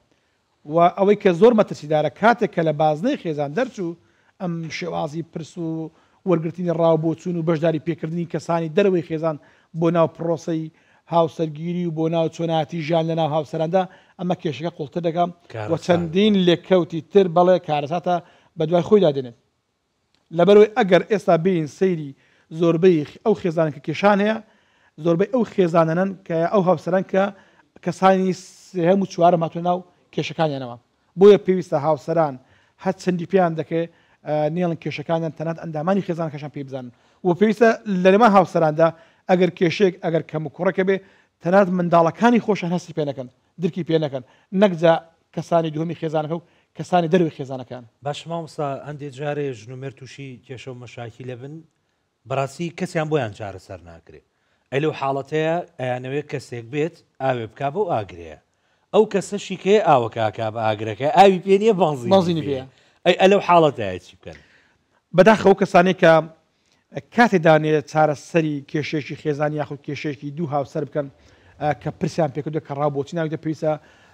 و ئەوەی کە زۆر مەترسیدارە کاتێک کە لە بازنەی خێزان دەرچوو ئەم شێوازی پرس و وەرگرتنی ڕا و بۆچوون و بەشداری پێکردنی کەسانی دەرەوەی خێزان بۆ ناو پڕۆسەی هاوسەرگیری و بۆ ناو چۆنایەتی ژیان لە ناو هاوسەراندا ئەمە کێشەکە قوڵتر دەکا و چەندین لێکەوتی تر بەڵێ کارەساتە بەدوای خۆیدا دێنێت. لەبەرئەوەی ئەگەر ئێستا بێین سەیری زۆربەی ئەو خێزانە کە کێشان هەیە زۆربەی ئەو خێزانەنەن کە ئەو هاوسەران کە کەسانی سێهەم و چوارەم هاتوە ناو کێشەکانیانەوە بۆیە پێویستە هاوسەران هەر چەندی پێیان دەکرێت نێڵن کێشەکانیان تەنات ئەندامانی خێزانەکەشان پێی بزانن و پێویستە لە نێوان هاوسەراندا ئەگەر کێشەیەک ئەگەر کەم و کوڕێکە بێ تەنات منداڵەکانی خۆشیان هەستی پێ نەکەن درکی پێ نەکەن نەک جا کەسانی دووهەمی خێزانەکە و کەسانی دەرەوەی خێزانەکەیان. باشە مامۆستا هەندێ جارێ ژن و مێرد تووشی کێشە و مەشاکیلە بن بەڕاستی کەسیان بۆیان چارەسەر ناکرێ ئەی لەو حاڵەتەیە ئەیانەوێ کەسێک بێت ئاوێ بکا بەو ئاگرەیە ئەو کەسەشی کێ ئاوەکە ئەکا بە ئاگرەکە ئاوی پێ نییە بەنزینی بەنزینی پێیە. ئەی ئەلەو حاڵەتەیە چی بکەن؟ بەداخەوە ئەو کەسانەی کە کاتێ دانێ چارەسەری کێشەیەکی خێزانی یاخود کێشەیەکی دوو هاوسەر بکەن کە پرسیان پێکردوە کە ڕاو بۆچی ناویتە پێویستە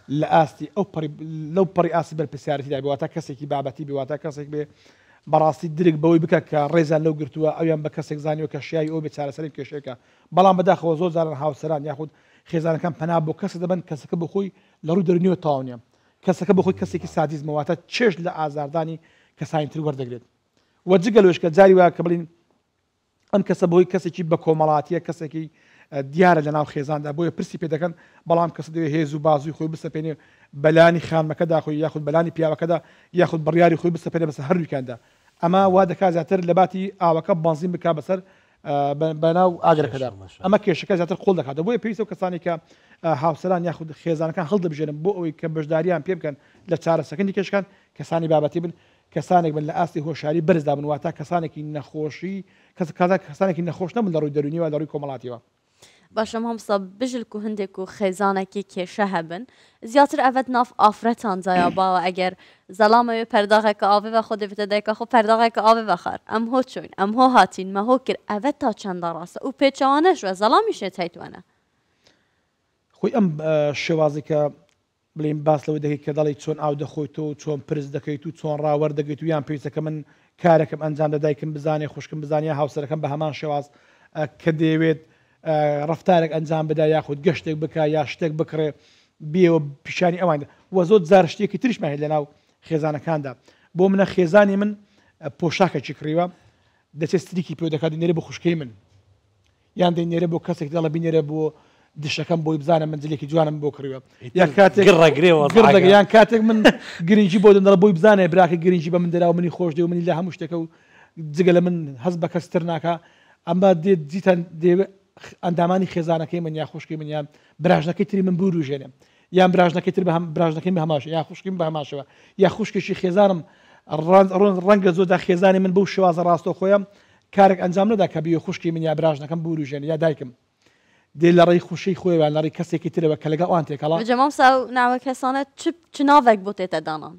لە ئاستی ئەو پەڕی لەو پەڕی ئاستی بەرپرسیارەتیدا بێ واتە کەسێکی بابەتی بێ واتە کەسێک بێ بەڕاستی درک بەوەی بکە کە ڕێزیان لەو گرتووە ئەویان بە کەسێک زانیوە کە شیاوی ئەو بێ چارەسەری کێشەیەکە بەڵام بەداخەوە زۆر جاران هاوسەران یاخود خێزانەکان پەنا بۆ کەسێک دەبەن کەسەکە بۆ خۆی لە ڕووی دەروونیەوە تەواو نییە کەسەکە بۆ خۆی کەسێکی سادیزمە واتە چێژ لە ئازاردانی کەسانی تر وەردەگرێت وە جگە لەوەش کە جاری وایە کە بڵین ئەم کەسە بۆی کەسێکی بە کۆمەڵاتیە کەسێکی دیارە لە ناو خێزاندا بۆیە پرسی پێ دەکەن بەڵام کەس دەوێت هێز و بازوی خۆی بسەپێنێ بەلانی خانمەکەدا خۆی یاخود بەلانی پیاوەکەدا یاخود بڕیاری خۆی بسەپێنێ بەسەر هەردووکیاندا ئەمە وا دەکات زیاتر لە باتی ئاوەکە بەنزین بکا بەسەر بەناو ئاگرەکەدا ئەمە کێشەکە زیاتر قوڵ دەکاتەوە بۆیە پێویستە کەسانی کە هاوسەران یاخود خێزانەکان هەڵدەبژێرن بۆ ئەوەی کە بەشداریان پێ بکەن لە چارەسەکردنی کێشەکان کەسانی بابەتی بن کەسانێک بن لە ئاستی هۆشیاری بەرزدا بن واتە کەسانێکی نەخۆشی کەس کەسانێکی نەخۆش نەبن لە ڕووی دەروونیەوە لە ڕووی کۆمەڵاتیەوە. باشە مامۆستا بژل کو هندێک و خێزانەکی کێشە هەبن زیاتر ئەڤەت ناف ئافرەتان جایا باوە ئەگەر زەلامەوێ پەرداغەکە ئاڤێ ڤە خۆ دێ دایکا خۆ پەرداغەکە ئاڤێ ڤەخار ئەم هۆ چۆین ئەم هۆ هاتین مە هۆ کرد ئەڤەت تا چەندە ڕاستە و پێچەوانەش وە زەلامیش نێت هەیتوەنە. خۆی ئەم شێوازی کە بڵێین باس لەوە دەکەیت کە دەڵێیت چۆن ئاو دەخۆیت و چۆن پرس دەکەیت و چۆن ڕا وەردەگریت و یان پێویستە کە من کارێکم ئەنجام دە دایکم بزانێ خوشکم بزانێ یا هاوسەرەکەم بە هەمان شێواز کە دەیەوێت ڕەفتارێک ئەنجام بدا یاخود گەشتێک بکا یا شتێک بکڕێ بێەوە پیشانی ئەوان وە زۆر جار شتێکی تریشمان هەیە لەناو خێزانەکاندا بۆ منە خێزانی من پۆشاکێکی کڕیوە دەچێت ستریکی پێ دەکات دەنێرێ بۆ خوشکەی من یان دەینێرێ بۆ کەسێک دەڵێ بینێرە بۆ دشەکەم بۆی بزانە من جلێکی جوانم بۆ کڕیوە یا کاتێک گڕەگرێ گڕدەگرێ یان کاتێک من گرنگی بۆ دەم دەڵێ بۆی بزانێ براکە گرنگی بە من دەرا و منی خۆش دێ و منی لە هەموو شتێکە و جگە لە من هەست بە کەس تر ناکا ئەمە دێت جیتان دەیەوێ ئەندامانی خێزانەکەی من یا خوشکی من یان براژنەکەی تری من بوروژێنێ یان براژنەکەی تر بە هەم براژنەکەی بە هەماش یا خوشکیم بە هەماشەوە یا خوشکێکی خێزانم ڕەنگە زۆردا خێزانی من بەو شێوازە ڕاستەوخۆیە کارێک ئەنجام نەدا کە بیەوێ خوشکی من یا براژنەکەم بوروژێنێ یا دایکم دێ لە ڕێی خوشەی خۆیەوە یان لە ڕێی کەسێکی ترەوە کە لەگەڵ ئەوان تێکەڵە. بجە مامۆستا ئەو ناوە کەسانە چ چ ناوێک بۆ تێتە دانان؟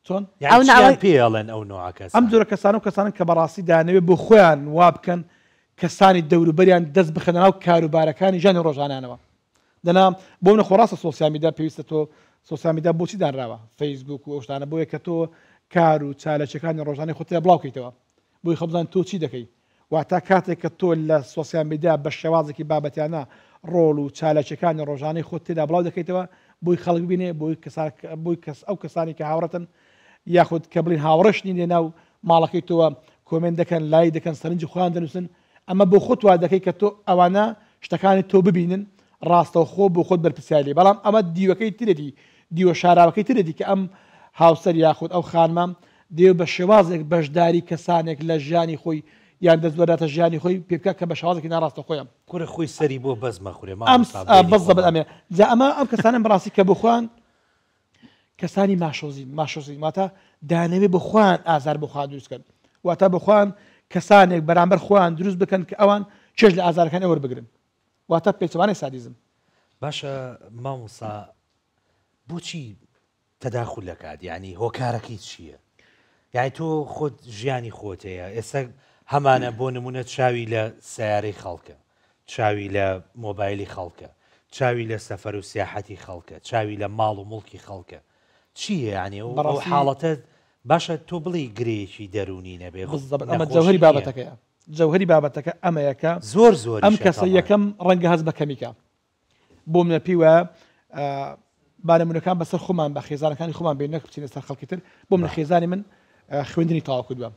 چۆن؟ یانی ئەو چیان ناوە. پێ ئەڵێن ئەو نوعە کەسانە؟ ئەم جۆرە کەسانە و کەسانەن کە بەڕاستی دەیانەوێ بۆ خۆیان وا بکەن کەسانی دەوروبەریان دەست بخەنە ناو کاروبارەکانی ژیانی ڕۆژانەیانەوە. دەنا بۆ منە خۆ ڕاستە سۆسیال میدیا پێویستە تۆ سۆسیال میدیا بۆچی دانراوە فەیسبوک و ئەو شتانە بۆیە کە تۆ کار و چالاکیەکانی ڕۆژانەی خۆت تێدا بڵاو کەیتەوە بۆی خەڵک بزانێت تۆ چی دەکەی واتا کاتێک کە تۆ لە سۆسیال میدیا بە شێوازێکی بابەتیانە ڕۆڵ و چالاکیەکانی ڕۆژانەی خۆت تێدا بڵاو دەکەیتەوە بۆی خەڵک ببینێ بۆی کەسان بۆی کەس ئەو کەسانی کە هاوڕێتن یاخود کە بڵین هاوڕێش نین لە ناو ماڵەکەی تۆوە کۆمێنت دەکەن لایک دەکەن سەرنجی خۆیان دەنووسن ئەمە بۆ خۆت وا دەکەی کە تۆ ئەوانە شتەکانی تۆ ببینن ڕاستەوخۆ بۆ خۆت بەرپرسیاری لێی بەڵام ئەمە دیوەکەی ترێتی دیوە شاراوەکەی ترێتی کە ئەم هاوسەر یاخود ئەو خانمە دێ بە شێوازێک بەشداری کەسانێک لە ژیانی خۆی یان دەست وەرداتە ژیانی خۆی پێ بکات کە بە شێوازێکی ناڕاستەوخۆیە. کورە خۆی سەری بۆ بەز مەخورێ ئەم مامۆستا بەینی بەزەبت خۆمان. ئەمەیە جا ئەمە ئەم کەسانەن بەڕاستی کە بۆ خۆیان کەسانی ماشۆزین ماشۆزین واتە دانەوێ بۆ خۆیان ئازار بۆ خۆیان دروست کەن واتە بۆ خۆیان کەسانێک بەرامبەر خۆیان دروست بکەن کە ئەوان چێژ لە ئازارەکان ئەوە بگرن واتە پێچەوانەی سادیزم. باشە مامۆستا بۆچی تەداخول ئەکات یانی هۆکارەکەی چییە؟ یانی تۆ خۆت ژیانی خۆت هەیە ئێستا هەمانە بۆ نمونە چاوی لە سیارەی خەڵکە چاوی لە مۆبایلی خەڵکە چاوی لە سەفەر و سیاحەتی خەڵکە چاوی لە ماڵ و مڵکی خەڵکە چییە یانی ئەو بەڕاستی حاڵەتە باشە تۆ بڵێی گرێیەکی دەروونی نەبێ بالضبط ئەمە نەخۆشی جەوهەری نییە بابەتەکەیە جەوهەری بابەتەکە ئەمەیە کە زۆر ئەم زۆریشە کەسە تەبعەن. یەکەم ڕەنگە هەست بە کەمی کا بۆ منە پێی وایە با نمونەکان بەسەر خۆمان بە خێزانەکانی خۆمان بێن نەک بچینە سەر خەڵکی تر بۆ منە خێزانی من خوێندنی تەواو کردووە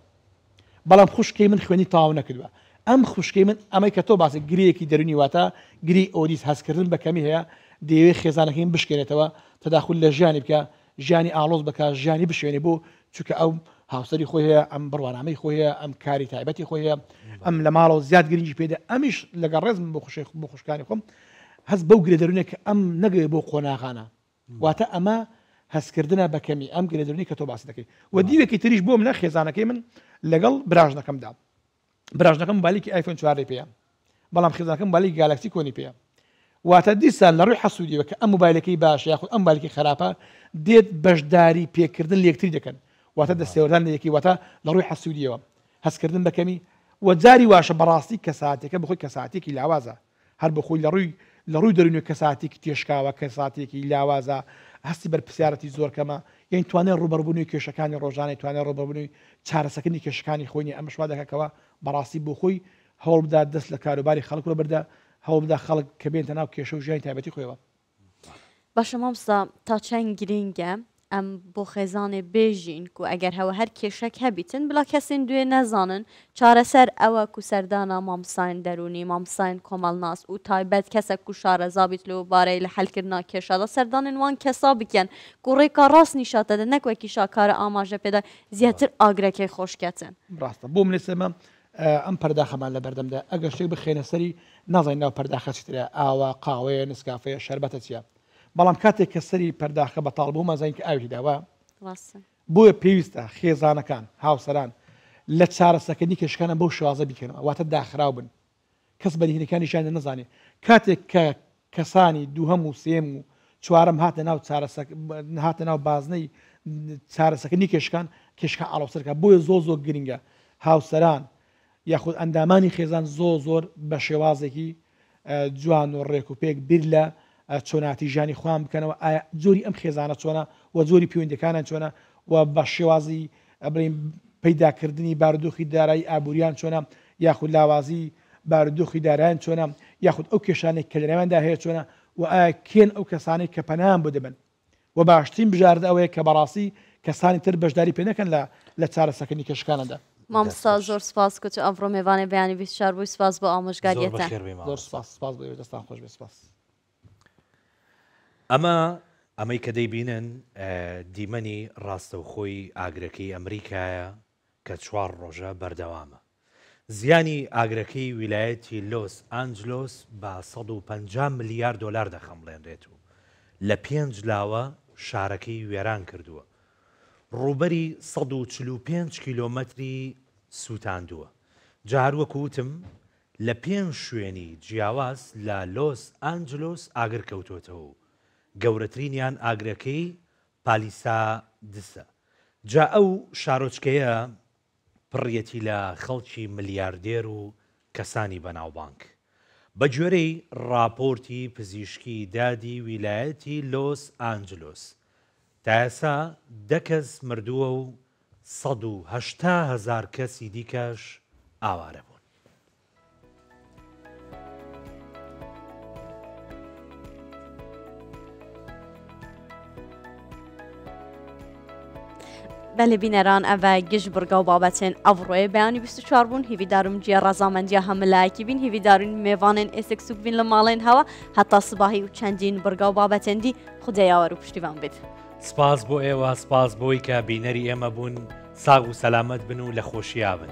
بەڵام خوشکەی من خوێنی تەواو نەکردووە ئەم خوشکەی من ئەمەی کە تۆ باسی گرێیەکی دەرونی واتە گری ئۆدیس هەستکردن بە کەمی هەیە دەیەوێت خێزانەکەی بشکێنێتەوە تەداخل لە ژیانی بکە ژیانی ئاڵۆز بکە ژیانی بشوێنێ بۆ چونکە ئەو هاوسەری خۆی هەیە ئەم بڕوانامەی خۆی هەیە ئەم کاری تایبەتی خۆی هەیە ئەم لە ماڵەوە زیاد گرنگی پێدە ئەمیش لەگەڵ ڕێزم بۆ خوشی بۆ خوشکانی خۆم هەست بەو گرێ دەروونێک کە ئەم نەگەوێ بۆ قۆناغانە واتە ئەمە هەستکردنە بە کەمی ئەم گرێ دەروونی کە تۆ باسی دەکەی و دیوێکی تریش بۆ منە خێزانەکەی من لەگەڵ براژنەکەمدا براژنەکەم مۆبایلێکی ئایفۆن چوارەی پێیە بەڵام خێزانەکەم مۆبایلێکی گالاکسی کۆنی پێیە واتە دیسان لە ڕووی حەسوودیەوە کە ئەم مۆبایلەکەی باشە یاخود ئەم مۆبایلەکەی خراپە دێت بەشداری پێکردن لە یەکتری دەکەن واتە دەستێوەردان لە یەکی واتە لە ڕووی حەسوودیەوە هەستکردن بە کەمی و جاری واشە بەڕاستی کەساتێکە بەخۆی کەساتێکی لاوازە هەر بەخۆی لە ڕووی لە ڕووی دەروونی کەساتێکی تێشکاوە کەساتێکی لاوازە هەستی بەرپرسیارەتی زۆر کەمە یانی توانای ڕووبەڕووبوونەوەی کێشەکانی ڕۆژانەی توانای ڕووبەڕووبوونەوەی چارەسەکردنی کێشەکانی خۆی نیە ئەمەش وا دەکات کەوا بەڕاستی بۆ خۆی هەوڵ بدات دەست لە کاروباری خەڵک وەبەردە هەوڵ بدات خەڵک کە بێنتە ناو کێشە و ژیانی تایبەتی خۆیەوە. باشە مامۆستا تا چەند گرینگە ئەم بۆ خێزانێ بێژین کو ئەگەر هەوە هەر کێشەک هەبیتن بلا کەسێن دوێ نەزانن چارەسەر ئەوە کو سەردانا مامۆستاین دەروونی مامۆستاین کۆمەڵناس و تایبەت کەسەک کو شارەزا بیت لۆ بارەی لە حەلکردنا کێشەدا سەردانێن وان کەسا بکەن کو ڕێکا ڕاست نیشاتە دە نەک وەکی شاکارە ئاماژە پێدا زیاتر ئاگرەکەی خۆش کەتن. ڕاستە بۆ من ئێستا ئێمە ئەم پەرداخەمان لە بەردەمدا ئەگەر شتێک بخەینە سەری نازانین ناو پەرداخە چیترە ئاوە قاوەیە نسکافەیە شەربەتە چیە بەڵام کاتێک کە سەری پەرداخە بەتاڵ بوو مازانین کە ئاوی تێداوە ڕاستە. بۆیە پێویستە خێزانەکان هاوسەران لە چارەسەکردنی کێشەکانیان بەو شێوازە بیکەنەوە واتە داخراو بن کەس بە نهێنیەکانی ژیانیان نەزانێ کاتێک کە کەسانی دووهەم و سێیەم و چوارەم هاتنە ناو چارەسەک هاتنە ناو بازنەی چارەسەکردنی کێشەکان کێشەکان ئاڵۆزتر دەکات بۆیە زۆر زۆر گرنگە هاوسەران یاخود ئەندامانی خێزان زۆر زۆر بە شێوازێکی جوان و ڕێک و پێک بیر لە چۆناتی ژیانی خۆیان بکەنەوە ئایا جۆری ئەم خێزانە چۆنە و جۆری پەیوەندیەکانیان چۆنە و بە شێوازی بڵێین پەیداکردنی بارودۆخی دارایی ئابووریان چۆنە یاخود لاوازی بارودۆخی دارایان چۆنە یاخود ئەو کێشانەی کە لەناویاندا هەیە چۆنە و ئایا کێن ئەو کەسانەی کە پەنایان بۆ دەبەن و باشترین بژاردە ئەوەیە کە بەڕاستی کەسانی تر بەشداری پێ نەکەن لە لە چارەسەکردنی کێشەکاندا. مامۆستا زۆر سپاس کە تۆ ئەمڕۆ مێوانی بەیانی 24 بووی سپاس بۆ زۆر ئامۆژگاریەتان. بەخێر بێی زۆر مامۆستا. سپاس سپاس بۆ ئێوەش دەستان خۆش بێ سپاس. ئەمە ئەمەی کە دەیبینن دیمەنی ڕاستەوخۆی ئاگرەکەی ئەمریکایە کە چوار ڕۆژە بەردەوامە. زیانی ئاگرەکەی ویلایەتی لۆس ئانجلۆس بە 150 ملیار دۆلار دەخەمڵێنرێت و لە پێنج لاوە شارەکەی وێران کردووە. ڕووبەری 145 کیلۆمەتری سووتاندووە. جا هەروەکو وتم لە پێنج شوێنی جیاواز لە لۆس ئانجلۆس ئاگر کەوتۆتەوە و گەورەترینیان ئاگرەکەی پالیسادسە. جا ئەو شارۆچکەیە پڕیەتی لە خەڵکی ملیاردێر و کەسانی بەناوبانگ. بەگوێرەی ڕاپۆرتی پزیشکی دادی ویلایەتی لۆس ئانجلۆس، تا ئێستا دە کەس مردووە و 180,000 کەسی دیکەش ئاوارە بوون. بەلێ بینەران ئەڤە گشت بڕگە و بابەتێن ئەڤڕۆێ بەیانی 24 بوون هیویدارم جیە ڕەزامەندیا هەمە لایەکی بین هیویدارین مێوانێن ئێسک سوک بین لە ماڵێن هەوە هەتا سباهی و چەندین بڕگە و بابەتێن دی خودێ یاوەر و پشتیوان بێت. سپاس بۆ ئێوە سپاس بۆی کە بینەری ئێمە بوون. ساغ و سەلامەت بن و لە خۆشیا بن.